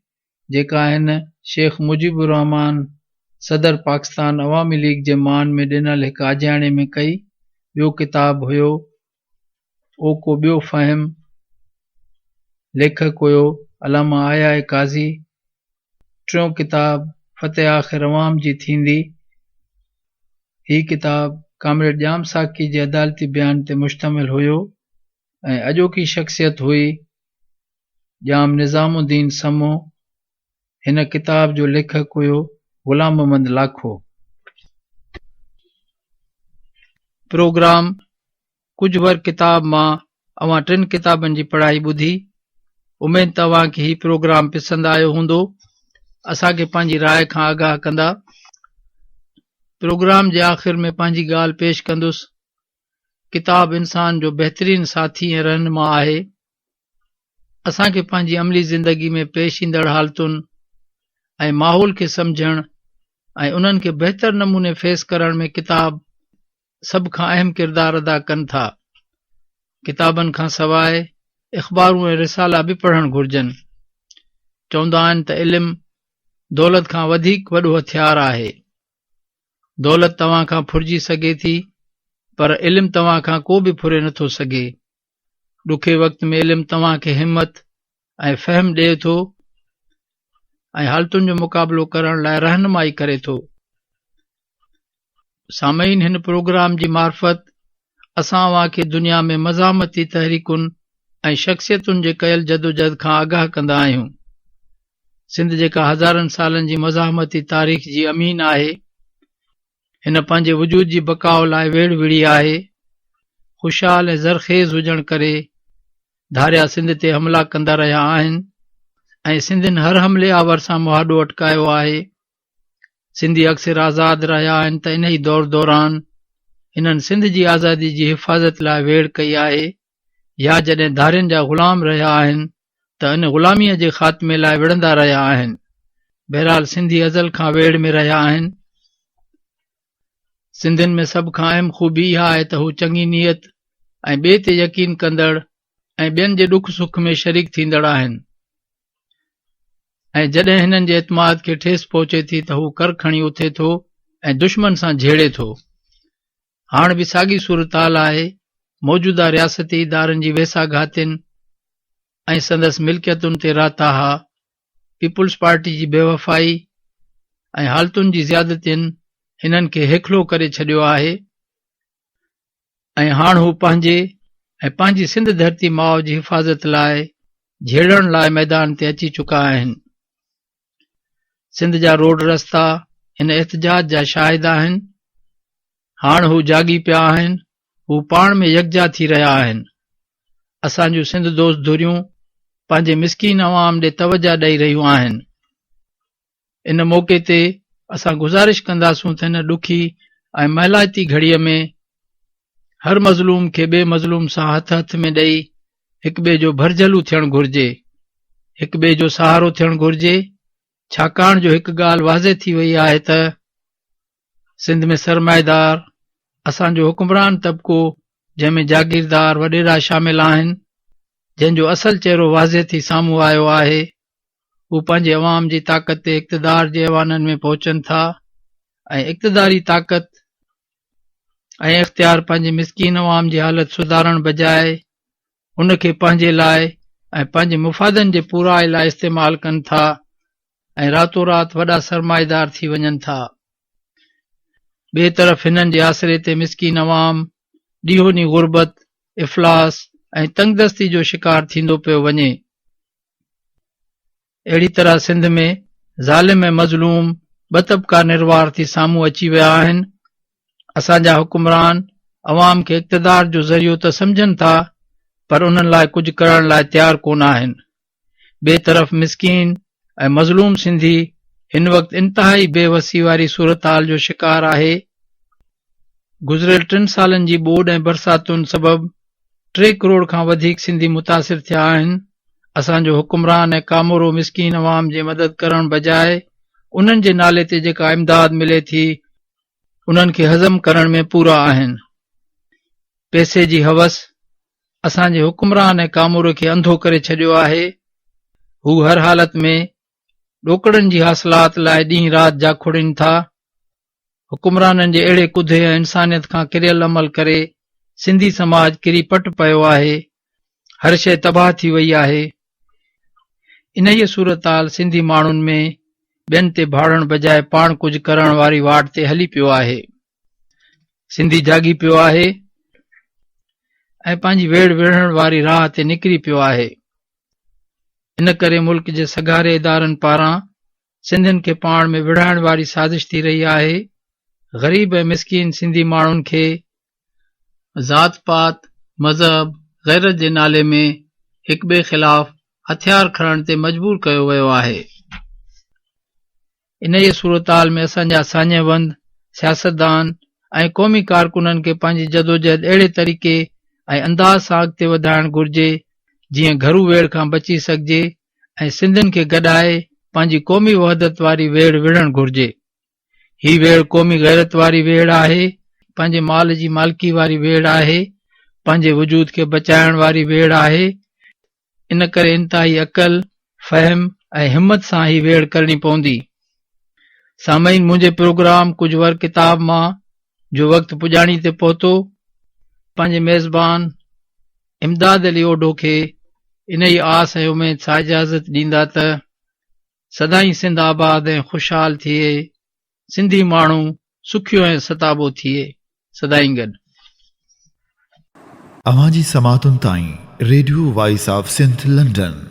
Speaker 3: جيڪا هن شيخ مجيب الرحمان صدر پاڪستان عوامي ليگ جي مان ۾ ڏنل هڪ آجياڻي ۾ ڪئي، ٻيو ڪتاب هيو او ڪو ٻيو فهم، ليکڪ هيو علامه آء آء قاضي، ٽيون ڪتاب فتح آخر عوام جي ٿيندي، هي ڪتاب ڪامريڊ ڄام ساقي جي عدالتي بيان تي مشتمل هيو ۽ اڄوڪي شخصيت هئي ڄام نظام الدين سمو، هن ڪتاب جو ليکڪ هيو غلام محمد لاکو. پروگرام. ڪجهه ور ڪتاب مان اوهان ٽن ڪتابن جي پڙهائي ٻڌي. اميد ته اوهان کي هي پروگرام پسند آيو هوندو. اسان کي پنهنجي راء کان آگاهه ڪندا. پروگرام جي آخر ۾ پنهنجي ڳالهه پيش ڪندس. ڪتاب انسان جو بهترين ساٿي ۽ رهنما آهي. اسان کي پنهنجي عملي زندگي ۾ پيش ايندڙ حالتن ۽ ماحول کي سمجهڻ ۽ انهن کي بهتر نموني فيس ڪرڻ ۾ ڪتاب سڀ کان اهم ڪردار ادا ڪن ٿا. ڪتابن کان سواء اخبارون ۽ رسالا به پڙهڻ گهرجن. چوندا آهن ته علم دولت کان وڌيڪ وڏو هٿيار آهي. دولت توهان کان ڦرجي سگهي ٿي پر علم توهان کان ڪو به ڦري نٿو سگهي. ڏکي وقت ۾ علم توهان کي همت ۽ فهم ڏئي ٿو ۽ حالتن جو مقابلو ڪرڻ لاء رهنمائي ڪري ٿو. سامعين هن پروگرام جي معرفت اسان اوهان کي دنيا ۾ مزاحمتي تحريڪن ۽ شخصيتن جي ڪيل جدوجهد کان آگاهه ڪندا آهيون. سنڌ جيڪا هزارن سالن جي مزاحمتي تاريخ جي امين آهي، هن پنهنجي وجود جي بقاء لاء ويڙهه وڙهي آهي. خوشحال ۽ زرخيز هجڻ ڪري ڌاريا سنڌ تي حملا ڪندا رهيا آهن ۽ سنڌين هر حملي آور سان مهاڏو اٽڪايو آهي. سنڌي اڪثر آزاد رهيا آهن ته انهي دور دوران هنن سنڌ جي آزادي جي حفاظت لاء ويڙهه ڪئي آهي يا جڏهن ڌارين جا غلام رهيا آهن ته ان غلاميء جي خاتمي لاء وڙهندا رهيا آهن. بهرحال سنڌي ازل کان ويڙهه ۾ رهيا آهن. سنڌين ۾ سڀ کان اهم خوبي اها آهي ته هو چڱي نيت ۽ ٻئي تي يقين ڪندڙ ۽ ٻين جي ڏک سک ۾ شريڪ ٿيندڙ آهن ۽ جڏهن هنن جي اعتماد کي ٺيس پهچي ٿي ته هو ڪر کڻي اٿي ٿو ۽ دشمن سان جهيڙي ٿو. هاڻ به ساڳي صورتحال آهي، موجوده رياستي ادارن جي ويساهه گهاتين ۽ سندس ملڪيتن تي راتاها، پيپلز پارٽي جي بيوفائي ۽ حالتن جي زيادتين هنن کي هيکلو ڪري ڇڏيو آهي ۽ هاڻ هو پنهنجي ۽ پنهنجي سنڌ ڌرتي ماء جي حفاظت لاء جهيڙڻ لاء ميدان تي اچي چڪا آهن. سنڌ جا روڊ رستا هن احتجاج جا شاهد آهن. هاڻ هو جاڳي پيا آهن، هو پاڻ ۾ يڪجا ٿي رهيا آهن. اسان جون سنڌ دوست ڌريون پنهنجي مسڪين عوام ڏي توجه ڏئي رهيون آهن. ان موقعي تي اسان گذارش ڪنداسون ته هن ڏکي ۽ مهلائتي گهڙيء ۾ هر مظلوم کي ٻئي مظلوم سان هٿ هٿ ۾ ڏئي هڪ ٻئي جو ڀرجهلو ٿيڻ گهرجي، هڪ ٻئي جو سهارو ٿيڻ گهرجي، ڇاڪاڻ جو هڪ ڳالهه واضح ٿي وئي آهي ته سنڌ ۾ سرمائيدار، اسان جو حڪمران طبقو جنهن ۾ جاگيردار، وڏيرا شامل آهن، جنهن جو اصل چهرو واضح ٿي سامهون آيو آهي، هو پنهنجي عوام جي طاقت تي اقتدار جي ايوانن ۾ پهچن ٿا ۽ اقتداري طاقت ۽ اختيار پنهنجي مسڪين عوام جي حالت سڌارڻ بجاء ان کي پنهنجي لاء ۽ پنهنجي مفادن جي پورائي لاء استعمال ڪن ٿا ۽ راتو رات وڏا سرمائيدار ٿي وڃن ٿا. ٻئي طرف هنن جي آسري تي مسڪين عوام ڏينهون ڏينهن غربت، افلاس ۽ تنگدستي جو شڪار ٿيندو پيو وڃي. اهڙي طرح سنڌ ۾ ظالم ۽ مظلوم ٻه طبقا نروار ٿي سامهون اچي ويا آهن. اسان جا حڪمران عوام کي اقتدار جو ذريعو ته سمجهن ٿا پر انهن لاء ڪجهه ڪرڻ لاء تيار ڪونه آهن. ٻئي طرف مسڪين ۽ مظلوم سنڌي هن وقت انتهائي بي وسي واري صورتحال جو شڪار آهي. گذريل ٽن سالن جي ٻوڏ ۽ برساتن سبب ٽي ڪروڙ کان وڌيڪ سنڌي متاثر ٿيا آهن، اسان جو حڪمران ۽ ڪامورو مسڪين عوام جي مدد ڪرڻ بجاء انهن جي نالي تي جيڪا امداد ملي ٿي انهن کي هضم ڪرڻ ۾ پورا آهن. پئسي جي هوس اسان جي حڪمران ۽ ڪاموري کي انڌو ڪري ڇڏيو آهي، هو هر حالت ۾ ڏوڪڙن جي حاصلات لاء ڏينهن رات جاکوڙين ٿا، حڪمرانن جي اهڙي ڪڌي ۽ انسانيت کان ڪريل عمل ڪري سنڌي سماج ڪري پٽ پيو آهي، هر شيء تباهه ٿي وئي آهي. انهيء صورتحال سنڌي ماڻهن ۾ ٻين تي ڀاڙڻ بجاء پاڻ ڪجهه ڪرڻ واري واٽ تي هلي پيو آهي. سنڌي جاڳي پيو آهي ۽ پنهنجي ويڙهه وڙهڻ واري راهه تي نڪري پيو آهي. ان ڪري ملڪ جي سگهاري ادارن پاران سنڌين کي پاڻ ۾ وڙهائڻ واري سازش ٿي رهي آهي. غريب ۽ مسڪين سنڌي ماڻهن کي ذات پات مذهب، غيرت جي نالي ۾ هڪٻئي خلاف هٿيار کڻڻ تي مجبور ڪيو ويو آهي. انهيء صورتحال ۾ اسان جا ساڃهه وند، سياستدان ۽ قومي ڪارڪنن کي پنهنجي جدوجهد اهڙي طريقي ۽ انداز سان اڳتي وڌائڻ گهرجي، جيئن گهرو ويڙهه کان بچي سگهجي ۽ سنڌين کي گڏائي پنهنجي قومي وحدت واري ويڙهه وڙهڻ گهرجي. هي ويڙهه قومي غيرت واري ويڙهه آهي، پنهنجي مال جي مالڪي واري ويڙهه آهي، پنهنجي وجود کي بچائڻ واري ويڙهه آهي، ان ڪري انتهائي عقل، فهم ۽ همت سان هي ويڙهه ڪرڻي پوندي. سامعين منهنجي پروگرام ڪجهه ور ڪتاب مان جو وقت پڄاڻي تي پهتو، پنهنجي ميزبان امداد علي اوڍو کي انهيء آس ۽ اميد سان اجازت ڏيندا ته سدائين سنڌ آباد ۽ خوشحال ٿئي، سنڌي ماڻهو سکيو ۽ ستابو ٿئي. سدائين گڏ.
Speaker 2: اوهان جي سماعتن تائين radio voice of Sindh London.